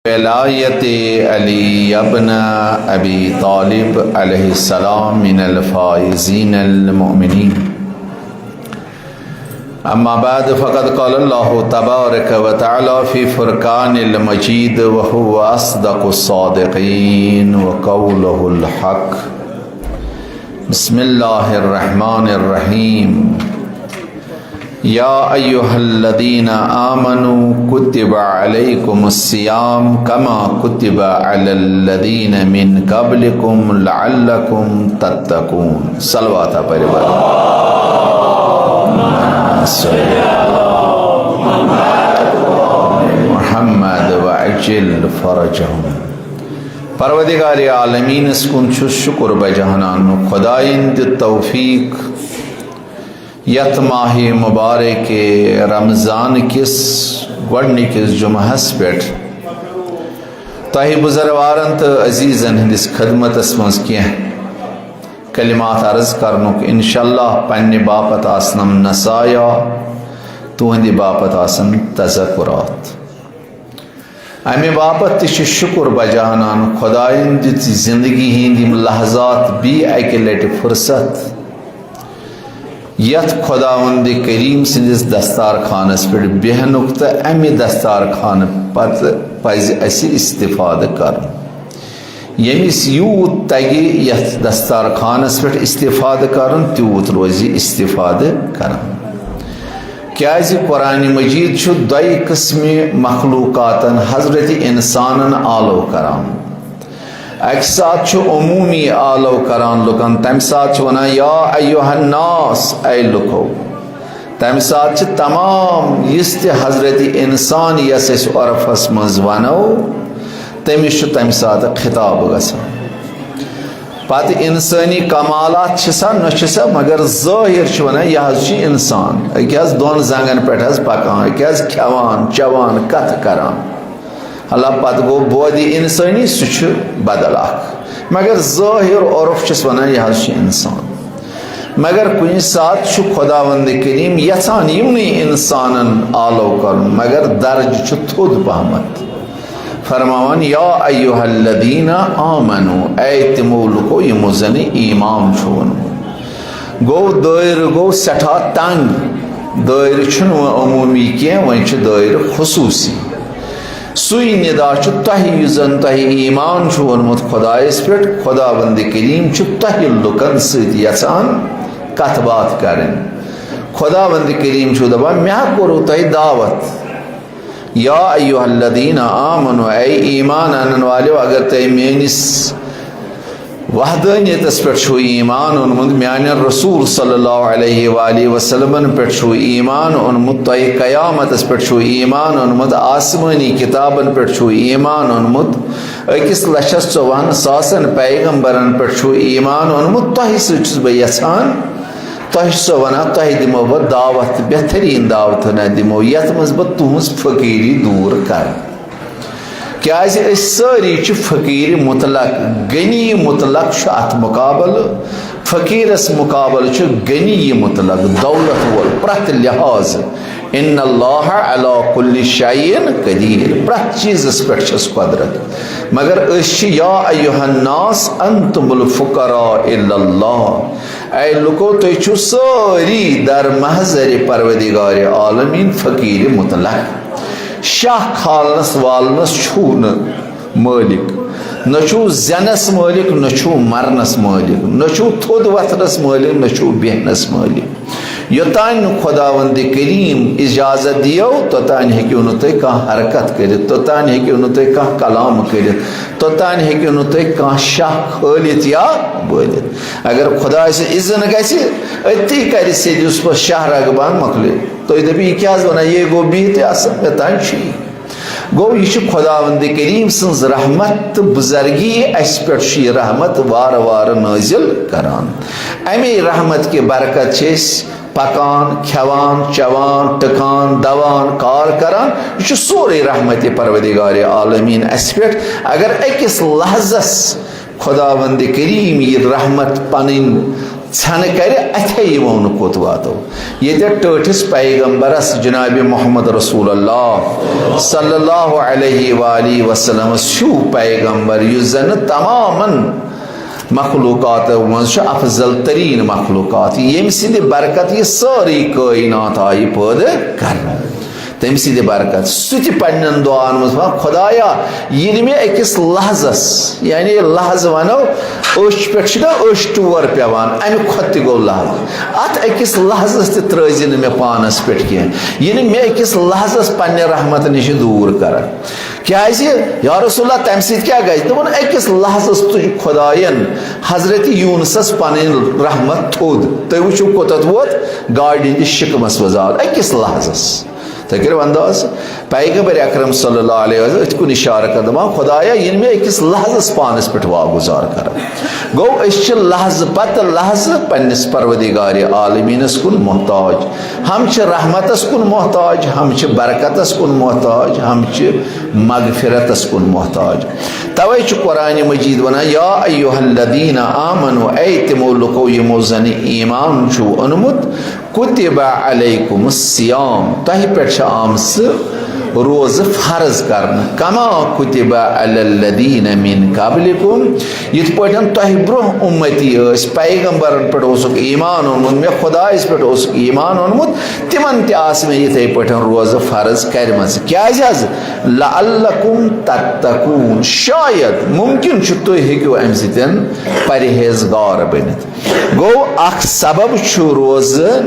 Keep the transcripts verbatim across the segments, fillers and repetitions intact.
ولایت علی ابن ابی طالب علیہ السلام من الفائزین المؤمنین. اما بعد، فقد قال اللہ تبارک و تعالی فی فرقان المجید وهو اصدق الصادقین وقوله الحق. بسم اللہ الرحمن الرحیم. یا ایها الذین آمنوا کتب علیکم الصیام کما کتب علی الذین من قبلکم لعلکم تتقون. صلوات پٔرِو. محمد وعجل فرجهم. پروردگار عالمینس کُن چھُس شکر بجاہنان، خدایَن دیُت توفیق یتھ ماہ مبارک رمضان کِس گۄڈنِکِس جمعہس پٮ۪ٹھ تۄہہِ بزرگوارن تہٕ عزیزن ہٕنٛدِس خدمتس منٛز کینٛہہ کلمات عرض کرنُک۔ انشاءاللہ پننہِ باپتھ آسنم نصایح، تُہنٛدِ باپتھ آسن تذکرات۔ امہِ باپتھ تہِ چھِ شکر بجاہنان خدایَن دِژ زندگی ہٕنٛدۍ یِم لحظات بیٚیہِ اکہِ لٹہِ فرصت، یتھ خداوند کریم سٕنٛدِس دستارخانس پٮ۪ٹھ بیہنُک تہٕ امہِ دستارخانہٕ پتہٕ پزِ اسہِ استفادٕ کرُن۔ ییٚمِس یوٗت تگہِ یتھ دستارخانس پٮ۪ٹھ استفادٕ کرُن، تیوٗت روزِ استفادٕ کران۔ کیازِ قرآن مجید چھُ دۄیہِ قٕسمہِ مخلوقاتن، حضرت انسانن آلو کران۔ اکہِ ساتہٕ چھُ عمومی آلو کران لُکن، تمہِ ساتہٕ چھُ ونان، یا ایہا الناس، اے لُکو۔ تمہِ ساتہٕ چھِ تمام یُس تہِ حضرت انسان یس أسۍ عرفس منٛز ونو، تٔمِس چھُ تمہِ ساتہٕ خطاب گژھان۔ پتہٕ انسٲنی کمالات چھِ سا نہ چھِ سا، مگر ظٲہر چھُ ونان، یہِ حظ چھُ انسان۔ أکہِ حظ دۄن زنگن پٮ۪ٹھ حظ پکان، أکہِ حظ کھٮ۪وان، چٮ۪وان، کتھٕ کران۔ اللہ، پتہٕ گوٚو بودِ انسٲنی، سُہ چھُ بدل اکھ۔ مگر ظٲہر عرف چھِس ونان، یہِ حظ چھُ انسان۔ مگر کُنہِ ساتہٕ چھُ خداوند کریم یژھان یِمنٕے انسانن آلو کرُن، مگر درجہٕ چھُ تھوٚد پہمتھ۔ فرماوان، یا ایہا الذین آمنو، اے تِمو لُکو یِمو زن ایمان چھُ اوٚنمُت۔ گوٚو دٲیرٕ گوٚو سٮ۪ٹھاہ تنگ، دٲیرٕ چھُنہٕ وۄنۍ عمومی کینٛہہ، وۄنۍ چھُ دٲیرٕ خصوصی۔ سُے ندا چھُ تۄہہِ، یُس زن تۄہہِ ایمان چھُ اوٚنمُت خدایس پٮ۪ٹھ، خداوند کریم چھُ تۄہہِ لُکن سۭتۍ یژھان کتھ باتھ کرٕنۍ۔ خداوند کریم چھُ دپان، مےٚ ہا کوٚروٕ تۄہہِ دعوت۔ یا ایہا الذین آمنو، اے ایمان انن والیو، اگر تۄہہِ میٲنِس وحدانیتس پٮ۪ٹھ چھُو ایمان اوٚنمُت، میانٮ۪ن رسول صلی اللہ علیہ وآلہ وسلمن پٮ۪ٹھ چھُو ایمان اوٚنمُت، تۄہہِ قیامتس پٮ۪ٹھ چھُو ایمان اوٚنمُت، آسمٲنی کتابن پٮ۪ٹھ چھُو ایمان اوٚنمُت، أکِس لچھس ژۄوُہن ساسن پیغمبرن پٮ۪ٹھ چھُو ایمان اوٚنمُت، تۄہہِ سۭتۍ چھُس بہٕ یژھان، تۄہہِ چھُسو ونان، تۄہہِ دِمو بہٕ دعوت، بہترین دعوت ہنا دِمو، یتھ منٛز بہٕ تُہنٛز فقیری دور کرٕ۔ کیازِ أسۍ سٲری چھِ فقیٖر مطلق، غنی مطلق چھُ اتھ مقابلہٕ۔ فقیٖرس مقابلہٕ چھُ غنی مطلق، دولت وول پرٛٮ۪تھ لحاظہٕ۔ ان اللہ علی کل شیء قدیر، پرٛٮ۪تھ چیٖزس پٮ۪ٹھ چھس قدرت۔ مگر أسۍ چھِ، یا ایہا الناس انتم الفقراء الی اللہ، اے لُکو، تُہۍ چھِو سٲری در محضر پروردگار عالمین فقیٖر مطلق۔ شاہ کھالنس والنس چھُو نہٕ مٲلِک، نہ چھُو زینس مٲلِک، نہ چھُو مرنس مٲلِک، نہ چھُو تھوٚد وۄتھنس مٲلِک، نہ چھُو بیہنس مٲلِک۔ یوٚتانۍ نہٕ خداوند کریم اجازت دِیو، توٚتانۍ ہیٚکِو نہٕ تُہۍ کانٛہہ حرکت کٔرِتھ، توٚتانۍ ہیٚکِو نہٕ تُہۍ کانٛہہ کلام کٔرِتھ، توٚتانۍ ہیٚکِو نہٕ تُہۍ کانٛہہ شاہ کھٲلِتھ یا بٲلِتھ۔ اگر خداے سُنٛد اذن گژھِ، أتی کرِ سیٚدِ یُس پتہٕ شاہ رگبان مۄکلہِ۔ تُہۍ دٔپِو، یہِ کیٛاہ حظ ونان؟ یے گوٚو بِہِتھ تہِ اصل، مےٚ تام چھُ یی۔ گوٚو، یہِ چھُ خداوند کریم سٕنٛز رحمت تہٕ بزرگی، اسہِ پٮ۪ٹھ چھُ یہِ رحمت وارٕ وارٕ نٲزِل کران۔ امے رحمت کہِ برکت چھِ أسۍ پکان، کھٮ۪وان، چٮ۪وان، ٹٕکان، دوان، کار کران۔ یہِ چھُ سورُے رحمت پروردگار عالمین اسہِ پٮ۪ٹھ۔ اگر أکِس لحظس خداوند کریم یہِ رحمت پنٕنۍ ژھٮ۪نہٕ کرِ، اَتھے یِمو نہٕ کوٚت واتو۔ ییٚتہِ ٹٲٹھِس پیغمبرس جناب محمد رسول اللہ صلی اللہ علیہ وآلہ وسلمس ہیوٗ پیغمبر، یُس زن تمامن مخلوقاتو منٛز چھُ افضل ترین مخلوقات، ییٚمہِ سٕنٛدِ برکت یہِ سٲرٕے کائنات آیہِ پٲدٕ کرنہٕ۔ تٔمۍ سٕنٛدِ برکت۔ سُہ تہِ پننٮ۪ن دُعاہن منٛز وَنان، "خۄدایا، ییٚلہِ مےٚ أکِس لحظس"، یعنی لحظ وَنو، أچھ پٮ۪ٹھ چھِ نا أچھ ٹور پٮ۪وان، اَمہِ کھۄتہٕ تہِ گوٚو لحظ۔ اَتھ أکِس لحظس تہِ ترٛٲوزِ نہٕ مےٚ پانس پٮ۪ٹھ کینٛہہ، یہِ نہٕ مےٚ أکِس لحظس پننہِ رحمتہٕ نِش دوٗر کرن۔ کیازِ؟ یا رسول اللہ، تَمہِ سۭتۍ کیٛاہ گژھِ؟ دوٚپُن، أکِس لحظس تُج خۄداین حضرت یوٗنسس پنٕنۍ رحمت تھوٚد۔ تُہۍ وٕچھِو، کوٚتتھ ووت گاڈِ ہٕنٛدِس شِکمس منٛز آو أکِس لحظس۔ تُہۍ کٔرِو انداز، پیغمبر اکرم صلی اللہ علیہ وسلم أتھۍ کُن اِشارٕ کران، دَپان، "خۄدایا، ییٚلہِ مےٚ أکِس لحظس پانس پٮ۪ٹھ واگُزار کران۔" گوٚو، أسۍ چھِ لحظہٕ پتہٕ لحظہٕ پننِس پروردگار عالمینس کُن محتاج۔ ہم چھِ رحمتس کُن محتاج، ہم چھِ برکتس کُن محتاج، ہم چھِ مغفرتس کُن محتاج۔ توے چھُ قرآن مجید ونان، "یا ایھا الذین آمنوا"، اے تِمو لُکو یِمو زن ایمان چھُو اوٚنمُت، کتب علیکم الصیام، تۄہہِ پٮ۪ٹھ چھِ آمژٕ روزٕ فرض کرنہٕ، کما کتب علی الذین من قبلکم، یِتھ پٲٹھۍ تۄہہِ برونٛہہ اُمتی ٲسۍ، پیغمبرن پٮ۪ٹھ اوسُکھ ایمان اوٚنمُت، مےٚ خۄدایس پٮ۪ٹھ اوسُکھ ایمان اوٚنمُت، تِمن تہِ آسہٕ مےٚ یِتھے پٲٹھۍ روزٕ فرض کرِمژٕ۔ کیازِ حظ؟ لعلکم تتقون، شاید، ممکن چھُ، تُہۍ ہیٚکِو امہِ سۭتۍ پرہیزگار بٔنِتھ۔ گوٚو، اکھ سبب چھُ روزٕ،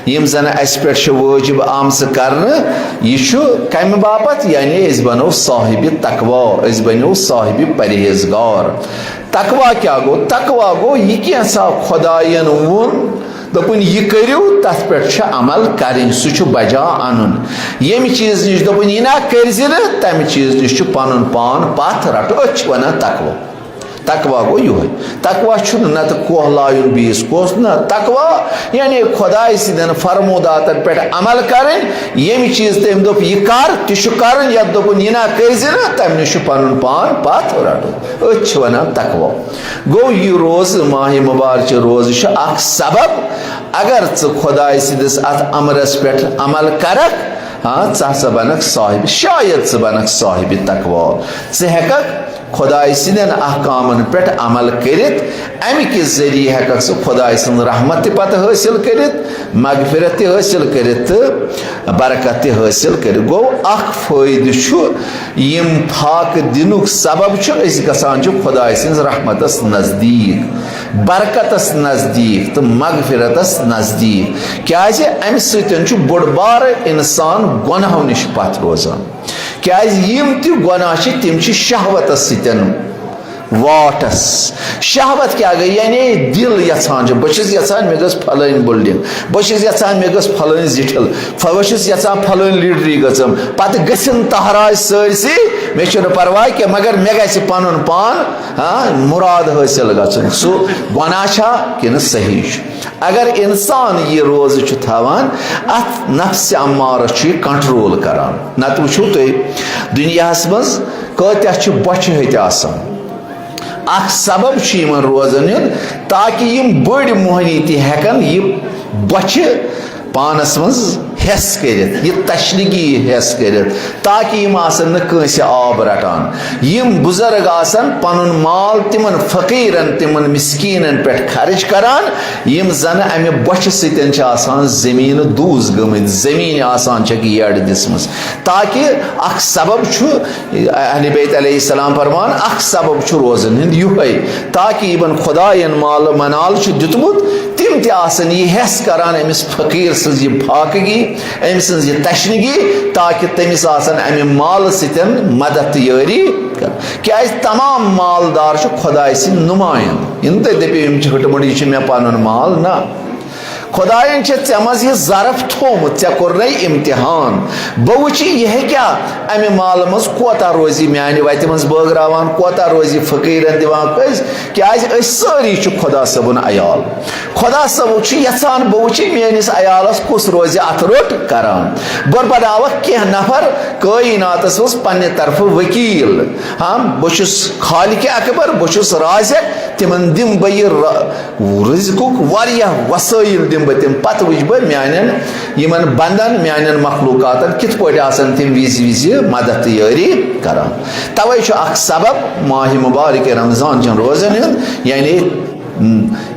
یِم زن اسہِ پٮ۪ٹھ چھِ وٲجِب آمژٕ کرنہٕ، یہِ چھُ کمہِ باپتھ؟ یعنی أسۍ بنو صاحبِ تقوی، أسۍ بنو صاحبِ پرہیزگار۔ تقوی کیٛاہ گوٚو؟ تقوی گوٚو یہِ کینٛژھا خۄداین ووٚن، دوٚپُن، "یہِ کٔرِو"، تتھ پٮ۪ٹھ چھُ عمل کرٕنۍ، سُہ چھُ بجا انُن۔ ییٚمہِ چیٖز نِش دوٚپُن، "یہِ نہ کٔرزِ نہٕ"، تمہِ چیٖز نِش چھُ پنُن پان پتھ رٹُن، أتھۍ چھِ ونان تقوی۔ تقوی گوٚو یِہوٚے۔ تقوی چھُنہٕ نتہٕ کوہ لایُن بیٚیِس کوہس، نہ۔ تقوی یعنی خۄداے سٕنٛدٮ۪ن فرموداتن پٮ۪ٹھ عمل کرٕنۍ، ییٚمہِ چیٖز تٔمۍ دوٚپ، "یہِ کر"، تہِ چھُ کرُن، یتھ دوٚپُن، "یہِ نہ کٔرزِ نہٕ"، تمہِ نِش چھُ پنُن پان پتھ رٹُن۔ أتھۍ چھِ ونان تقوی۔ گوٚو، یہِ روزٕ، ماہِ مبارکہِ روزٕ چھُ اکھ سبب۔ اگر ژٕ خۄداے سٕنٛدِس اتھ امرس پٮ۪ٹھ عمل کرکھ، ہاں، ژٕ ہسا بنکھ صاحب، شاید ژٕ بنکھ صاحبِ تقوی۔ ژٕ ہیٚککھ خۄداے سٕنٛدٮ۪ن احکامن پٮ۪ٹھ عمل کٔرِتھ، امہِ کہِ ذٔریعہٕ ہیٚککھ ژٕ خۄداے سٕنٛز رحمت تہِ پتہٕ حٲصِل کٔرِتھ، مغفرت تہِ حٲصِل کٔرِتھ تہٕ برکت تہِ حٲصِل کٔرِتھ۔ گوٚو، اکھ فٲیدٕ چھُ، یِم فاقہٕ دِنُک سبب چھُ، أسۍ گژھان چھِ خۄداے سٕنٛز رحمتس نزدیٖک، برکتس نزدیٖک تہٕ مغفرتس نزدیٖک۔ کیازِ؟ امہِ سۭتۍ چھُ بوٚڑ بارٕ انسان گۄناہو نِش پتھ روزان۔ کیازِ؟ یِم تہِ گۄناہ چھِ، تِم چھِ شہوتس سۭتۍ واٹس۔ شہوت کیٛاہ گٔے؟ یعنی دِل یژھان چھُ، بہٕ چھُس یژھان مےٚ گٔژھ پھلٲنۍ بلڈنگ، بہٕ چھُس یژھان مےٚ گٔژھ پھلٲنۍ زِٹھِل، بہٕ چھُس یژھان پھلٲنۍ لیڈری گٔژھم، پتہٕ گٔژھِن تہراج سٲرسٕے، مےٚ چھُنہٕ پرواے کینٛہہ، مگر مےٚ گژھِ پنُن پان، ہاں، مُراد حٲصِل گژھُن۔ سُہ گۄناہ چھا کِنہٕ صحیح چھُ؟ اگر انسان یہِ روزٕ چھُ تھاوان، اتھ نفسِ امارس چھُ یہِ کنٹرول کران۔ نتہٕ وٕچھِو تُہۍ، دُنیاہس منٛز کۭتیاہ چھِ بۄچھِ ہیٚتۍ آسان۔ اکھ سبب چھُ یِمن روزن ہُنٛد، تاکہِ یِم بٔڑۍ موہنی تہِ ہیٚکن یہِ بۄچھِ پانس منٛز حس کٔرِتھ، یہِ تشنگی حس کٔرِتھ، تاکہِ یِم آسن نہٕ کٲنٛسہِ آب رٹان۔ یِم بُزرگ آسن پنُن مال تِمن فقیرن، تِمن مسکیٖنن پٮ۪ٹھ خرٕچ کران، یِم زن امہِ بۄچھِ سۭتۍ چھِ آسان زٔمیٖنہٕ دوٗز گٔمٕتۍ، زٔمیٖنہِ آسان چھکھ یٔڈ دِژمٕژ۔ تاکہِ اکھ سبب چھُ اہلِ بیت علیہ السلام فرمان، اکھ سبب چھُ روزن ہُنٛد یُہے، تاکہِ یِمن خۄداین مال و منال چھُ دیُتمُت، تِم تہِ آسن یہِ حس کران أمِس فقیٖر سٕنٛز یہِ فاقگی، أمۍ سٕنٛز یہِ تشنگی، تاکہِ تٔمِس آسن امہِ مالہٕ سۭتۍ مدد تہٕ یٲری کران۔ کیازِ؟ تمام مالدار چھُ خۄداے سٕنٛدۍ نُمایِنٛدٕ۔ یِنہٕ تُہۍ دٔپِو، یِم چھِ ہٕٹہٕ مٕٹہٕ، یہِ چھُ مےٚ پنُن مال، نہ۔ خۄدایَن چھِ ژےٚ منٛز یہِ ظرف تھوٚومُت، ژےٚ کوٚرنے امتحان۔ بہٕ وٕچھِ، یہِ ہیٚکیٛاہ امہِ مالہٕ منٛز کوتاہ روزِ میانہِ وتہِ منٛز بٲگراوان، کوتاہ روزِ فقیٖرن دِوان پٔزۍ، کیازِ أسۍ سٲری چھِ خۄدا صٲبُن عیال۔ خۄدا صٲب چھُ یژھان بہٕ وٕچھِ میٲنِس عیالس کُس روزِ اتھٕ روٚٹ کران۔ بہٕ بناوکھ کینٛہہ نفر کٲیناتس منٛز پننہِ طرفہٕ وکیل۔ ہاں، بہٕ چھُس خالق اکبر، بہٕ چھُس رازق، تِمن دِمہٕ بہٕ یہِ ر-، رزقُک واریاہ وسٲیِل دِمہٕ بہٕ تِم۔ پتہٕ وٕچھٕ بہٕ میانٮ۪ن یِمن بندن، میانٮ۪ن مخلوقاتن کِتھ پٲٹھۍ آسن تِم وِزِ وِزِ مدد تہٕ یٲری کران۔ توے چھُ اکھ سبب ماہِ مبارک رمضان چٮ۪ن روزن ہُنٛد، یعنی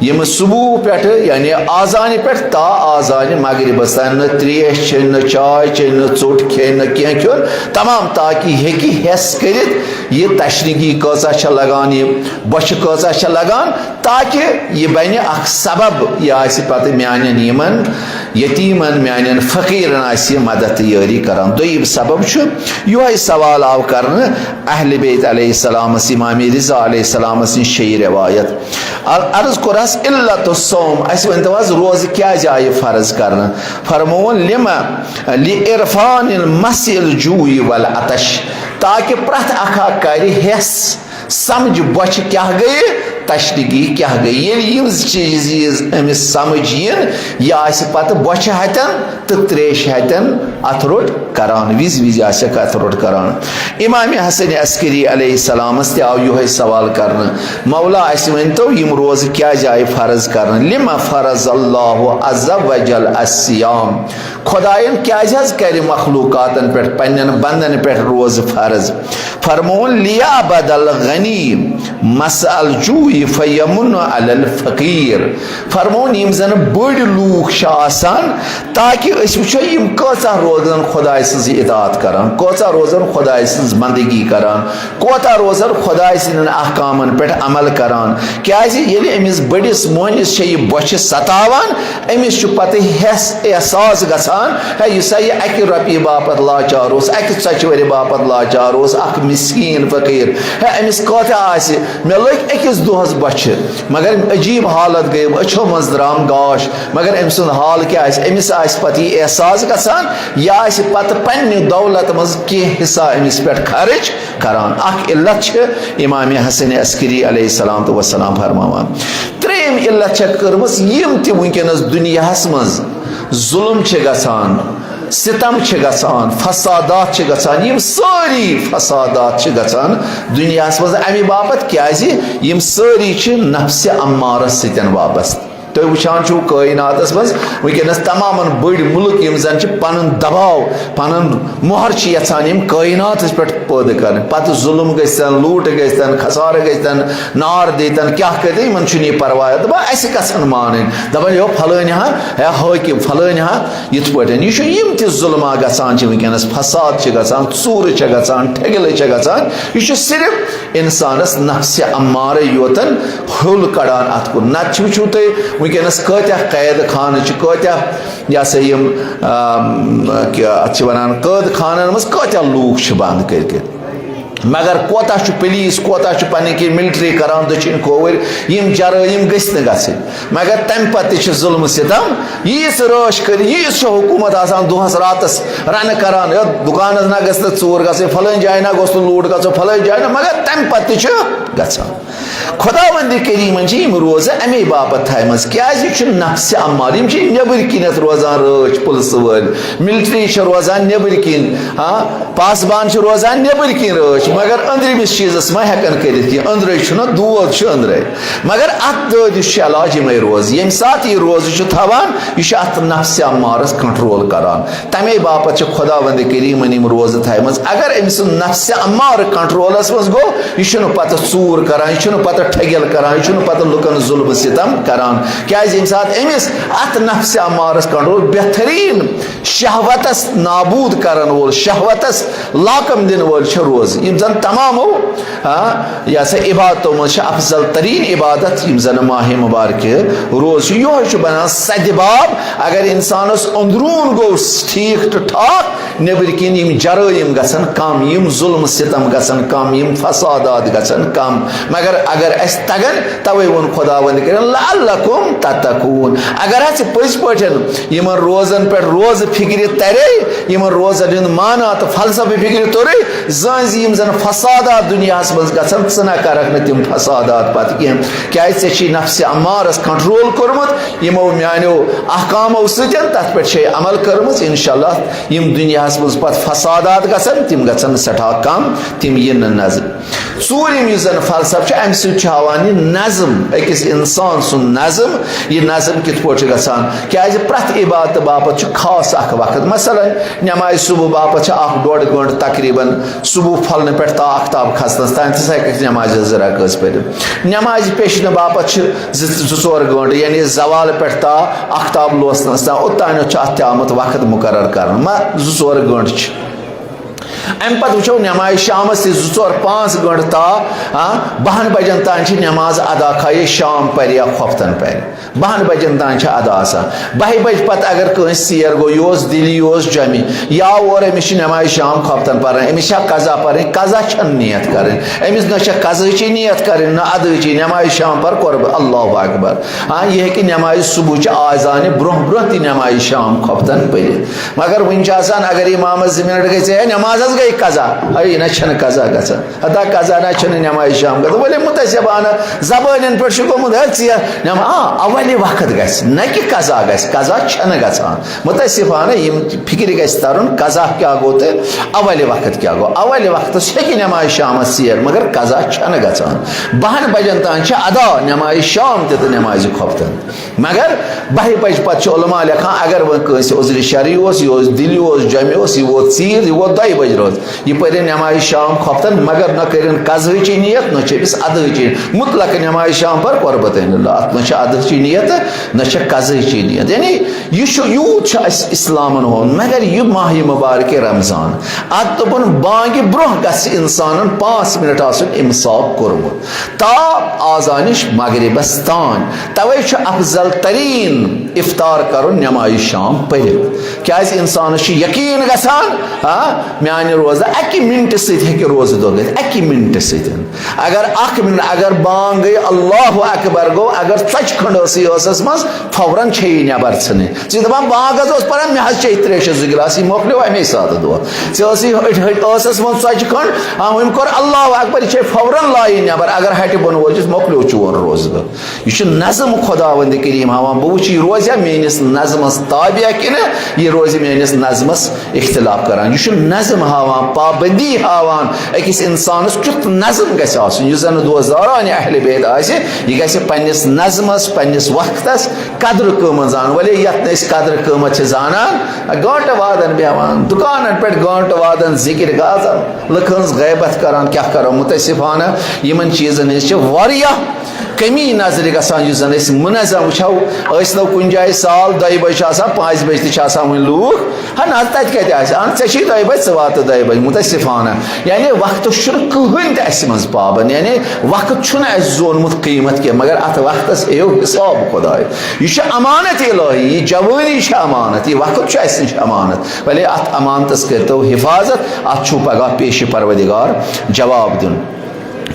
یِم صبح پٮ۪ٹھٕ، یعنی آذانہِ پٮ۪ٹھ تا آذانہِ مغربس تام نہٕ تریش چیٚنۍ، نہٕ چاے چیٚنۍ، نہٕ ژوٚٹ کھیٚنۍ، نہٕ کینٛہہ کھیوٚن، تمام، تاکہِ یہِ ہیٚکہِ حس کٔرِتھ یہِ تشنگی کۭژاہ چھےٚ لگان، یہِ بۄچھِ کۭژاہ چھےٚ لگان، تاکہِ یہِ بنہِ اکھ سبب، یہِ آسہِ پتہٕ میانٮ۪ن یِمن یتیمن، میانٮ۪ن فقیرن آسہِ یہِ مدد تہٕ یٲری کران۔ دوٚیِم سبب چھُ یِہوٚے سوال آو کرنہٕ اہل بیت علیہ السلامس، امام رضا علیہ السلامس نِش چھےٚ یہِ روایت۔ ال-، عرض کوٚرہس، علت الصوم، اسہِ ؤنۍ تو حظ، روزٕ کیازِ آیہِ فرض کرنہٕ؟ فرمووُن، لِمَ، لِعِرفان المَسِ الجوع والعطش، تاکہِ پرٛٮ۪تھ اکھ اکھ کرِ حس، سمجھ بۄچھِ کیاہ گٔیہِ، تشنگی کیاہ گٔیہِ۔ ییٚلہِ یِم زٕ چیٖز أمِس سمجھ یِن، یہِ آسہِ پتہٕ بۄچھِ ہتٮ۪ن تہٕ تریشہِ ہتٮ۪ن اتھ روٚٹ کران، وِزِ وِزِ آسٮ۪کھ اتھ روٚٹ کران۔ امام حسن عسکری علیہ السلامس تہِ آو یِہوٚے سوال کرنہٕ، مولا، اسہِ ؤنۍ تو، یِم روزٕ کیازِ آیہِ فرض کرنہٕ؟ لِمَ فَرَضَ اللَّهُ عَزَّ وَجَلَّ الصِّيَامَ؟ خدایَن کیازِ حظ کرِ مخلوقاتن پٮ۪ٹھ، پننٮ۪ن بندن پٮ۪ٹھ روزٕ فرض؟ فرمووُن، لِیَعْبَدَ الْغَنِیَّ مَسَ الْجُوعِ فَیَمُنَّ عَلَى الْفَقِیرِ۔ فرمووُن، یِم زن بٔڑۍ لوٗکھ چھِ آسان، تاکہِ أسۍ وٕچھو یِم کۭژاہ روزن خدایہِ سٕنٛز اطاعت کران، کۭژاہ روزن خدایہِ سٕنٛز بندگی کران، کوتاہ روزن خدایہِ سٕنٛدٮ۪ن احکامن پٮ۪ٹھ عمل کران۔ کیازِ ییٚلہِ أمِس بٔڑِس مۄہنِس چھےٚ یہِ بۄچھِ ستاوان، أمِس چھُ پتہٕ حس احساس گژھان، ہے، یُس ہا یہِ اکہِ رۄپیہِ باپتھ لاچار اوس، اکہِ ژۄچہِ وَرِ باپتھ لاچار اوس، اکھ مسکیٖن فقیٖر، ہے، أمِس کۭتیاہ آسہِ، مےٚ لٔگۍ أکِس دۄہس بۄچھِ، مگر عجیٖب حالت گٔیَم، أچھو منٛز درٛام گاش۔ مگر أمۍ سُنٛد حال کیٛاہ آسہِ؟ أمِس آسہِ پتہٕ یہِ احساس گژھان، یہِ آسہِ پتہٕ پننہِ دولت منٛز کینٛہہ حصہ أمِس پٮ۪ٹھ خرٕچ کران۔ اکھ علت چھِ امام حسن عسکری علیہ السلام تو وسلام فرماوان۔ ترٛیٚیِم علت چھےٚ کٔرمٕژ، یِم تہِ وٕنکیٚنس دُنیاہس منٛز ظُلم چھِ گژھان، ستم چھِ گژھان، فسادات چھِ گژھان، یِم سٲری فسادات چھِ گژھان دُنیاہس منٛز اَمہِ باپتھ، کیٛازِ یِم سٲری چھِ نفسِ امارس سۭتۍ وابستہٕ۔ تُہۍ وٕچھان چھِو کٲیناتس منٛز وٕنکیٚنس تمامن بٔڑۍ مُلک یِم زن چھِ پنُن دباو، پنُن مۄہر چھِ یژھان یِم کٲیناتس پٮ۪ٹھ پٲدٕ کرٕنۍ، پتہٕ ظُلم گٔژھتن، لوٗٹھ گٔژھتن، خسارٕ گٔژھتن، نار دیتن، کیٛاہ کٔرتن، یِمن چھُنہٕ یہِ پرواے۔ دپان، اسہِ گژھن مانٕنۍ، دپان، یو، فلٲنۍ ہا، ہے حٲکِم، فلٲنۍ ہا، یِتھ پٲٹھۍ۔ یہِ چھُ، یِم تہِ ظُلما گژھان چھِ وٕنکیٚنس، فساد چھِ گژھان، ژوٗرٕ چھِ گژھان، ٹھگلہٕ چھِ گژھان، یہِ چھُ صرف انسانس نفسِ امارے یوتن ہیوٚل کڑان اتھ کُن۔ نتہٕ چھِ، وٕچھِو تُہۍ وٕنکیٚنس کۭتیاہ قید خانہٕ چھِ، کۭتیاہ، یہِ ہسا یِم، آم، کیٛاہ اتھ چھِ ونان، قٲد خانن منٛز کۭتیاہ لوٗکھ چھِ بند کٔرۍ کٔرۍ۔ مگر کوتاہ چھُ پولیس، کوتاہ چھُ پنٕنۍ کِنۍ ملٹری کران دٔچھِنۍ کھووٕرۍ، یِم جرٲیِم گٔژھۍ نہٕ گژھٕنۍ۔ مگر تمہِ پتہٕ تہِ چھِ ظُلمہٕ ستم، ییٖژ رٲچھ کٔرِتھ، ییٖژ چھِ حکوٗمت آسان دۄہس راتس رنہٕ کران، یتھ دُکانس نہ گژھِ نہٕ ژوٗر گژھٕنۍ، فلٲنۍ جایہِ نہ گوٚژھ نہٕ لوٗٹھ گژھُن، فلٲنۍ جایہِ نہ، مگر تمہِ پتہٕ تہِ چھُ گژھان۔ خداوند کریمن چھِ یِم روزٕ امے باپتھ تھایمژٕ، کیازِ یہِ چھُ نفسِ امار، یِم چھِ نیبٕرۍ کِنیتھ روزان رٲچھ پُلسہٕ وٲلۍ، ملٹری چھِ روزان نیبٕرۍ کِنۍ، ہاں، پاسبان چھِ روزان نیبٕرۍ کِنۍ رٲچھ، مگر أنٛدرِمِس چیٖزس ما ہٮ۪کن کٔرِتھ کینٛہہ، أنٛدرے چھُنہ، دود چھُ أنٛدرے۔ مگر اتھ دٲدِس چھُ علاج یِمے روزٕ، ییٚمہِ ساتہٕ یہِ روزٕ چھُ تھاوان، یہِ چھُ اتھ نفسِ امارس کنٹرول کران۔ تمے باپتھ چھِ خداوند کریمن یِم روزٕ تھایمژٕ۔ اگر أمۍ سُنٛد نفسِ امار کنٹرولس منٛز گوٚو، یہِ چھُنہٕ پتہٕ ژوٗر کران، یہِ چھُنہٕ پتہٕ ٹھگِل کران، یہِ چھُنہٕ پتہٕ لُکن ظلم ستم کران۔ کیازِ ییٚمہِ ساتہٕ أمِس اتھ نفسِ امارس کنٹرول، بہترین شہوتس نابود کرن وول، شہوتس لاکم دِنہٕ وٲلۍ چھِ روزٕ، یِم زن تمامو، آ، یہِ ہسا عبادتو منٛز چھِ افضل ترین عبادت، یِم زن ماہِ مبارکہِ روزٕ چھِ۔ یِہوٚے چھُ بنان سدِ باب، اگر انسانس اندروٗن گوٚو ٹھیٖک تہٕ ٹھاک، نیبٕرۍ کِنۍ یِم جرٲیِم گژھن کم، یِم ظلم ستم گژھن کم، یِم فسادات گژھن کم۔ مگر اگر اسہِ تگن، توے ووٚن خداوند کریم، لعلکم تتقون۔ اگر اسہِ پٔزۍ پٲٹھۍ یِمن روزن پٮ۪ٹھ روزٕ فکرِ ترے، یِمن روزن ہُنٛد معنہ تہٕ فلسفہٕ فکرِ توٚرے، زٲنۍ زِ یِم زن فسادات دُنیاہس منٛز گژھن، ژٕ نہ کرکھ نہٕ تِم فسادات پتہٕ کینٛہہ، کیازِ ژےٚ چھُے نفسِ امارس کنٹرول کوٚرمُت یِمو میانیو احکامو سۭتۍ، تتھ پٮ۪ٹھ چھے عمل کٔرمٕژ۔ انشاءاللہ یِم دُنیاہس منٛز پتہٕ فسادات گژھن، تِم گژھن نہٕ سٮ۪ٹھاہ کم، تِم یِن نہٕ نظرِ۔ ژوٗرِم یُس زن فلسفہٕ چھُ، امہِ سۭتۍ چھُ ہاوان یہِ نظم، أکِس انسان سُنٛد نظم، یہِ نظم کِتھ پٲٹھۍ چھُ گژھان۔ کیازِ پرٛٮ۪تھ عبادتہٕ باپتھ چھُ خاص اکھ وقت۔ مثلاً، نمازِ صبح باپتھ چھِ اکھ ڈۄڈ گٲنٛٹہٕ تقریباً، صبح پھۄلنہٕ پٮ۪ٹھ تا آفتاب کھسنس تام، تہِ ہسا ہیٚکہِ نمازِ زٕ رکٲژ پٔرِتھ۔ نمازِ پیشنہٕ باپتھ چھِ زٕ، زٕ ژور گٲنٛٹہٕ، یعنی زوال پٮ۪ٹھ تا آفتاب لوسنس تام، اوٚتانٮ۪تھ چھُ اتھ تہِ آمُت وقت مقرر کرنہٕ۔ ما زٕ ژور گٲنٛٹہٕ چھِ۔ امہِ پتہٕ وٕچھو نمازِ شامس تہِ زٕ ژور پانٛژھ گٲنٛٹہٕ تا، آ، بہن بجن تام چھِ نماز ادا، خواہ یہِ شام پرِ یا خۄفتن پرِ۔ بہن بجن تام چھِ ادا آسان۔ بہہِ بجہِ پتہٕ اگر کٲنٛسہِ ژیر گوٚو، یہِ اوس دِلی، یہِ اوس جمعہ، یا اور أمِس چھِ نمازِ شام خۄفتن پرٕنۍ، أمِس چھا قضا پرٕنۍ؟ قضا چھنہٕ نیت کرٕنۍ أمِس، نہ چھےٚ قضاہٕچی نیت کرٕنۍ، نہ اداہٕچی۔ نمازِ شام پر قرب، اللہ اکبر۔ ہاں، یہِ ہیٚکہِ نمازِ صبحٕچہِ آذانہِ برونٛہہ برونٛہہ تہِ نمازِ شام خۄفتن پٔرِتھ۔ مگر وٕنہِ چھُ آسان، اگر امامس زٕ منٹ گٔے، ژےٚ ہے نماز حظ گٔے قضا۔ ہے، نہ چھنہٕ قضا گژھان۔ ہتا قضا نہ چھنہٕ نمازِ شام گژھان۔ ؤلِو متٲسفانہ زبٲنٮ۪ن پٮ۪ٹھ چھُ گوٚمُت، ہے، ژیر نما-، آ، اولِ وقت گژھِ، نہ کہِ قضا گژھِ۔ قضا چھنہٕ گژھان۔ متٲسفانہ یِم فکرِ گژھِ ترُن، قضا کیٛاہ گوٚو تہٕ اولِ وقت کیٛاہ گوٚو۔ اولِ وقتس ہیٚکہِ نمازِ شامس ژیر، مگر قضا چھنہٕ گژھان۔ بہن بجن تام چھِ ادا نمازِ شام تہِ تہٕ نمازِ خۄفتن۔ مگر بہہِ بجہِ پتہٕ چھِ علماء لیکھان، اگر وۄنۍ کٲنٛسہِ عذرِ شرعی اوس، یہِ اوس دِلی اوس، جمعہ اوس، یہِ ووت ژیٖر، یہِ ووت دۄیہِ بجہِ رٲژ، یہِ پٔرِن نمازِ شام خۄفتن، مگر نہ کٔرِن قضاہٕچی نیت، نہ چھِ أمِس اداہٕچی، مطلق نمازِ شام پر قربتین اللہ، اتھ نہ چھِ اداہٕچی نیت، نہ چھِ قضاہٕچی نیت۔ یعنی یہِ چھُ، یوٗت چھُ اَسہِ اسلامن ہُنٛد، مگر یہِ ماہِ مبارکِ رمضان، اتھ دوٚپُن بانگہِ برونٛہہ گژھِ انسانن پانٛژھ منٹ آسُن امساک کوٚرمُت۔ تا آذانش مغربس تام۔ توے چھُ افضل ترین افطار کرُن نماز شام پٔرِتھ۔ کیازِ انسانس چھُ یقین گژھان، ہاں، میانہِ روزٕ اکہِ منٹہٕ سۭتۍ ہیٚکہِ روزٕ دۄہ گٔژھِتھ، اکہِ منٹہٕ سۭتۍ۔ اگر اکھ منٹ، اگر بانگ گٔے، اللہ اکبر گوٚو، اگر ژۄچہِ کھنڈ ٲسٕے ٲسس منٛز، فوراً چھے یہِ نٮ۪بر ژھٕنٕنۍ۔ ژٕ چھِ دَپان، بہٕ حظ اوس پَران، مےٚ حظ چے ترٛیشَس زٕ گِلاس، یہِ مۄکلیو اَمے ساتہٕ دۄہ۔ ژےٚ ٲسٕے ۂٹۍ ۂٹۍ ٲسَس منٛز ژۄچہِ کھٔنٛڈ، آ، وۄنۍ کوٚر اللہ اکبر، یہِ چھے فوراً لایِنۍ نٮ۪بر۔ اگر ہَٹہِ بۄن وٲژِس، مۄکلیو چون روزٕ دۄہ۔ یہِ چھُ نظم خۄداوندِ کریٖم ہاوان، بہٕ وٕچھِ، یہِ روزیا میٲنِس نظمَس تابع کِنہٕ یہِ روزِ میٲنِس نظمَس اختلاف کران۔ یہِ چھُ نظم ہاوان، پابندی ہاوان، أکِس اِنسانَس کیُتھ نظم گژھِ آسُن۔ یُس زَن دوست داران اہل بیت آسہِ، یہِ گژھِ پننِس نظمَس، پننِس وقتَس قدر قۭمت زانُن۔ ولے یَتھ نہٕ أسۍ قدر قۭمت چھِ زانان، گٲنٹہٕ وادن بیٚہوان، دُکانن پٮ۪ٹھ گٲنٹہٕ وادن ذِکر گازر، لُکہٕ ہٕنٛز غیبت کران، کیٛاہ کرو؟ متاسفانہ یِمن چیٖزن ہٕنٛز چھِ واریاہ کمی نظرِ گژھان، یُس زن أسۍ منظم وٕچھو۔ ٲسۍ نو کُنہِ جایہِ سال دۄیہِ بجہِ چھِ آسان، پانٛژِ بجہِ تہِ چھِ آسان وُنہِ لوٗکھ۔ ہا نہ، تتہِ کتہِ آسہِ؟ اہن، ژےٚ چھُے دۄیہِ بجہِ، ژٕ واتہٕ دۄیہِ بجہِ۔ متاسفانہ، یعنی وقتس چھُنہٕ کٕہٕنۍ تہِ اسہِ منٛز پابند، یعنی وقت چھُنہٕ اسہِ زونمُت قۭمت کینٛہہ، مگر اتھ وقتس ہیٚیو حساب خۄداے۔ یہِ چھُ امانت الہی، یہِ جوٲنی چھِ امانت، یہِ وقت چھُ اسہِ نِش امانت۔ ولے اتھ امانتس کٔرتو حفاظت، اتھ چھُو پگاہ پیش پروردگار جواب دیُن۔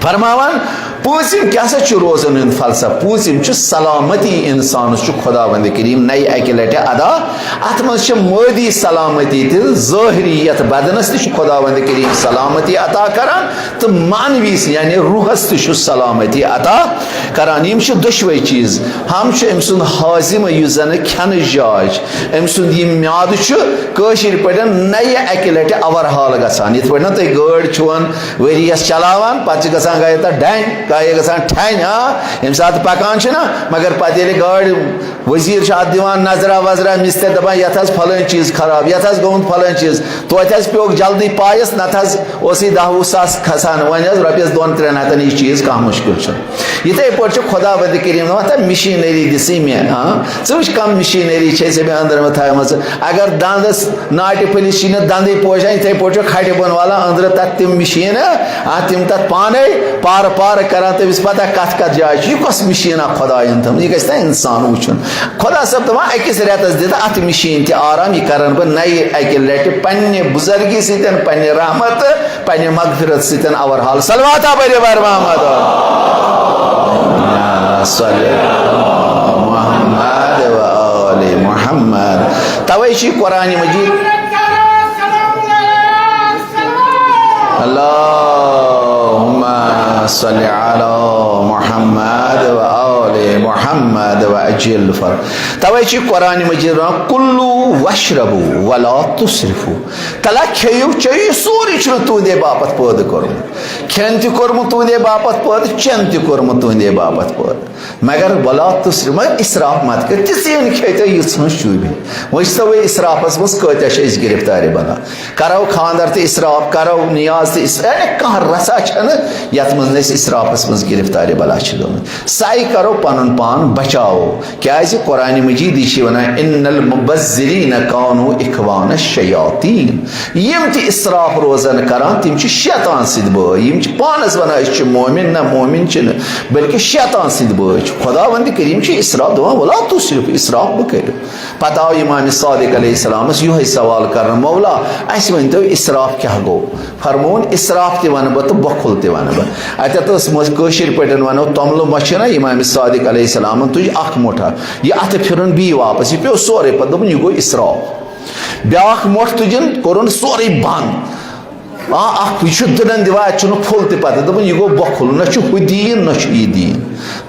فرماوان، پوٗنٛژِم کیٛاہ سا چھُ روزن ہُنٛد فلسفہٕ؟ پوٗنٛژِم چھُ سلامتی، انسانس چھُ خداوند کریم نَیہِ اکہِ لٹہِ عطا۔ اتھ منٛز چھِ مٲدی سلامتی تہِ، ظٲہری یتھ بدنس تہِ چھُ خداوند کریم سلامتی عطا کران، تہٕ معنوی یعنی روحس تہِ چھُ سلامتی عطا کران۔ یِم چھِ دۄشوے چیٖز۔ ہم چھُ أمۍ سُنٛد ہاضمہٕ، یُس زن کھٮ۪نٕچ جاے چھِ، أمۍ سُنٛد یہِ میادٕ چھُ، کٲشِر پٲٹھۍ، نَیہِ اکہِ لٹہِ اوور ہال گژھان۔ یِتھ پٲٹھۍ نہ تُہۍ گٲڑۍ چھُون ؤریَس چلاوان، پتہٕ چھِ گژھان گایہِ تتھ ڈٮ۪نٛگ، گایہِ گژھان ٹھٮ۪نۍ، آ، ییٚمہِ ساتہٕ پکان چھِ نہ، مگر پتہٕ ییٚلہِ گٲڑۍ وزیٖر چھُ اتھ دِوان نظرا وظرا، مسترۍ دپان، یتھ حظ فلٲنۍ چیٖز خراب، یتھ حظ گوٚمُت فلٲنۍ چیٖز، توتہِ حظ پیوٚکھ جلدی پایس، نتہٕ حظ اوس یہِ دَہ وُہ ساس کھسان، وۄنۍ حظ رۄپیس دۄن ترٛٮ۪ن ہتن یہِ چیٖز کانٛہہ مُشکل چھُنہٕ۔ یِتھے پٲٹھۍ چھُ خدا وندِ کریم دپان، تہ مشیٖنری دِژٕے مےٚ، ہاں، ژٕ وٕچھ کم مشیٖنری چھے ژےٚ مےٚ أنٛدرٕ منٛز تھایمٕژ۔ اگر دندس ناٹہِ پھٔلِس چھِ نہٕ دندٕے پوشان، یِتھے پٲٹھۍ چھُ کھٹہِ بۄن والان أنٛدرٕ تتھ تِم مشیٖنہٕ، آ، تِم تتھ پانے پارٕ پارٕ کران، تٔمِس پتہ کتھ کتھ جایہِ چھِ، یہِ کۄس مشیٖن اکھ خداین تھٲومٕژ، یہِ گژھِ نہ انسان وٕچھُن۔ خدا صٲب دپان، أکِس رٮ۪تس دِتھ اتھ مشیٖن تہِ آرام، یہِ کرن بہٕ نَیہِ اکہِ لٹہِ پننہِ بُزرگی سۭتۍ، پننہِ رحمتہٕ، پننہِ مغفرت سۭتۍ اوور ہال۔ صلوات پٔرِو بر محمد۔ صلی محمد و آل محمد۔ توے چھِ قرآن مجید۔ اللہم صل علی محمد و آل محمد وعجل فر۔ توے چھِ قرآن مجید ونان، "کلوا واشربوا ولا تسرفوا۔" تلا کھیٚیِو چیٚیِو، یہِ سورُے چھُنہٕ تُہنٛدے باپتھ پٲدٕ کوٚرمُت۔ کھٮ۪ن تہِ کوٚرمُت تُہنٛدے باپتھ پٲدٕ، چٮ۪ن تہِ کوٚرمُت تُہنٛدے باپتھ پٲدٕ۔ مگر ولا تسرفوا، مگر اسراف مت کٔرِو، تِژھ ہن کھیٚیِو تُہۍ یِژھ ہٕنٛز چوٗبہِ۔ وۄنۍ چھِ توے اسرافس منٛز کۭتیاہ چھِ أسۍ گرفتارِ بنان۔ کرو خاندر تہِ اسراف، کرو نیاز تہِ اسراف، یعنی کانٛہہ رژھا چھنہٕ یتھ منٛز نہٕ أسۍ اسرافس منٛز گرفتارِ بلا چھِ گٔمٕتۍ۔ سعی کرو پنُن پان بچاوو، کیازِ قرآن مجید چھِ ونان، "ان المبذرین کانوا اخوان الشیاطین"۔ یِم تہِ اسراف روزن کران، تِم چھِ شیطان سٕنٛدۍ بٲے۔ یِم چھِ پانس ونان، "أسۍ چھِ مومن"، نہ، مومن چھِنہٕ، بلکہِ شیطان سٕنٛدۍ بٲے چھِ۔ خداوند کریم چھِ اسراف دپان، "ولا تسرفوا"، اسراف مہ کٔرِو۔ پتہٕ آو امام صادق علیہ السلامس یِہوٚے سوال کرنہٕ، "مولا، اسہِ ؤنۍ تو، اسراف کیٛاہ گوٚو؟" فرمووُن، "اسراف تہِ ونہٕ بہٕ تہٕ بۄکھُل تہِ ونہٕ بہٕ۔" اتٮ۪تھ ٲس مٔ-، کٲشِر پٲٹھۍ ونو، توٚملہٕ مۄچھ چھِنہ امام صادق علیہ السلامن تُج اکھ مۄٹھ اکھ، یہِ اتھٕ پھِرُن بیٚیہِ واپس، یہِ پیوٚو سورُے پتہٕ، دوٚپُن، "یہِ گوٚو اسراف۔" بیٛاکھ مۄٹھ تُجِن، کوٚرُن سورُے بنٛد۔ آ، اکھ، یہِ چھُ دٕنن دِوان، اتہِ چھُنہٕ پھوٚل تہِ پتہٕ۔ دوٚپُن، "یہِ گوٚو بۄکھُل، نہ چھُ ہُہ دیٖن، نہ چھُ یہِ دیٖن۔"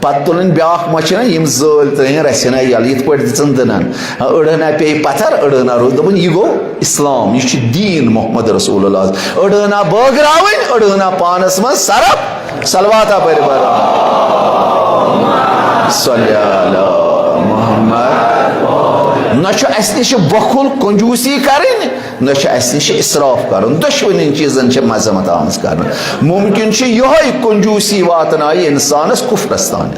پتہٕ تُلٕنۍ بیٛاکھ مۄچھ چھِنہ، یِم زٲلۍ ترٲیِن رژھِ ہنا یَلہٕ، یِتھ پٲٹھۍ دِژٕن دٕنن۔ آ، أڑہنا پیٚیہِ پتھر، أڑہنا روٗد۔ دوٚپُن، "یہِ گوٚو اسلام، یہِ چھُ دیٖن محمد رسول اللہ۔" أڑہنا بٲگراوٕنۍ، أڑہنا پانس منٛز صرف۔ صلواتا پٔرِو بر۔ صلی علی محمد۔ نہ چھُ اسہِ نِش بۄکھُل کنجوٗسی کرٕنۍ، نہ چھُ اسہِ نِش اسراف کرُن۔ دۄشوٕنی چیٖزن چھِ مذمت آمٕژ کرنہٕ۔ ممکن چھُ یِہوٚے کنجوٗسی واتنایہِ انسانس کفرس تام۔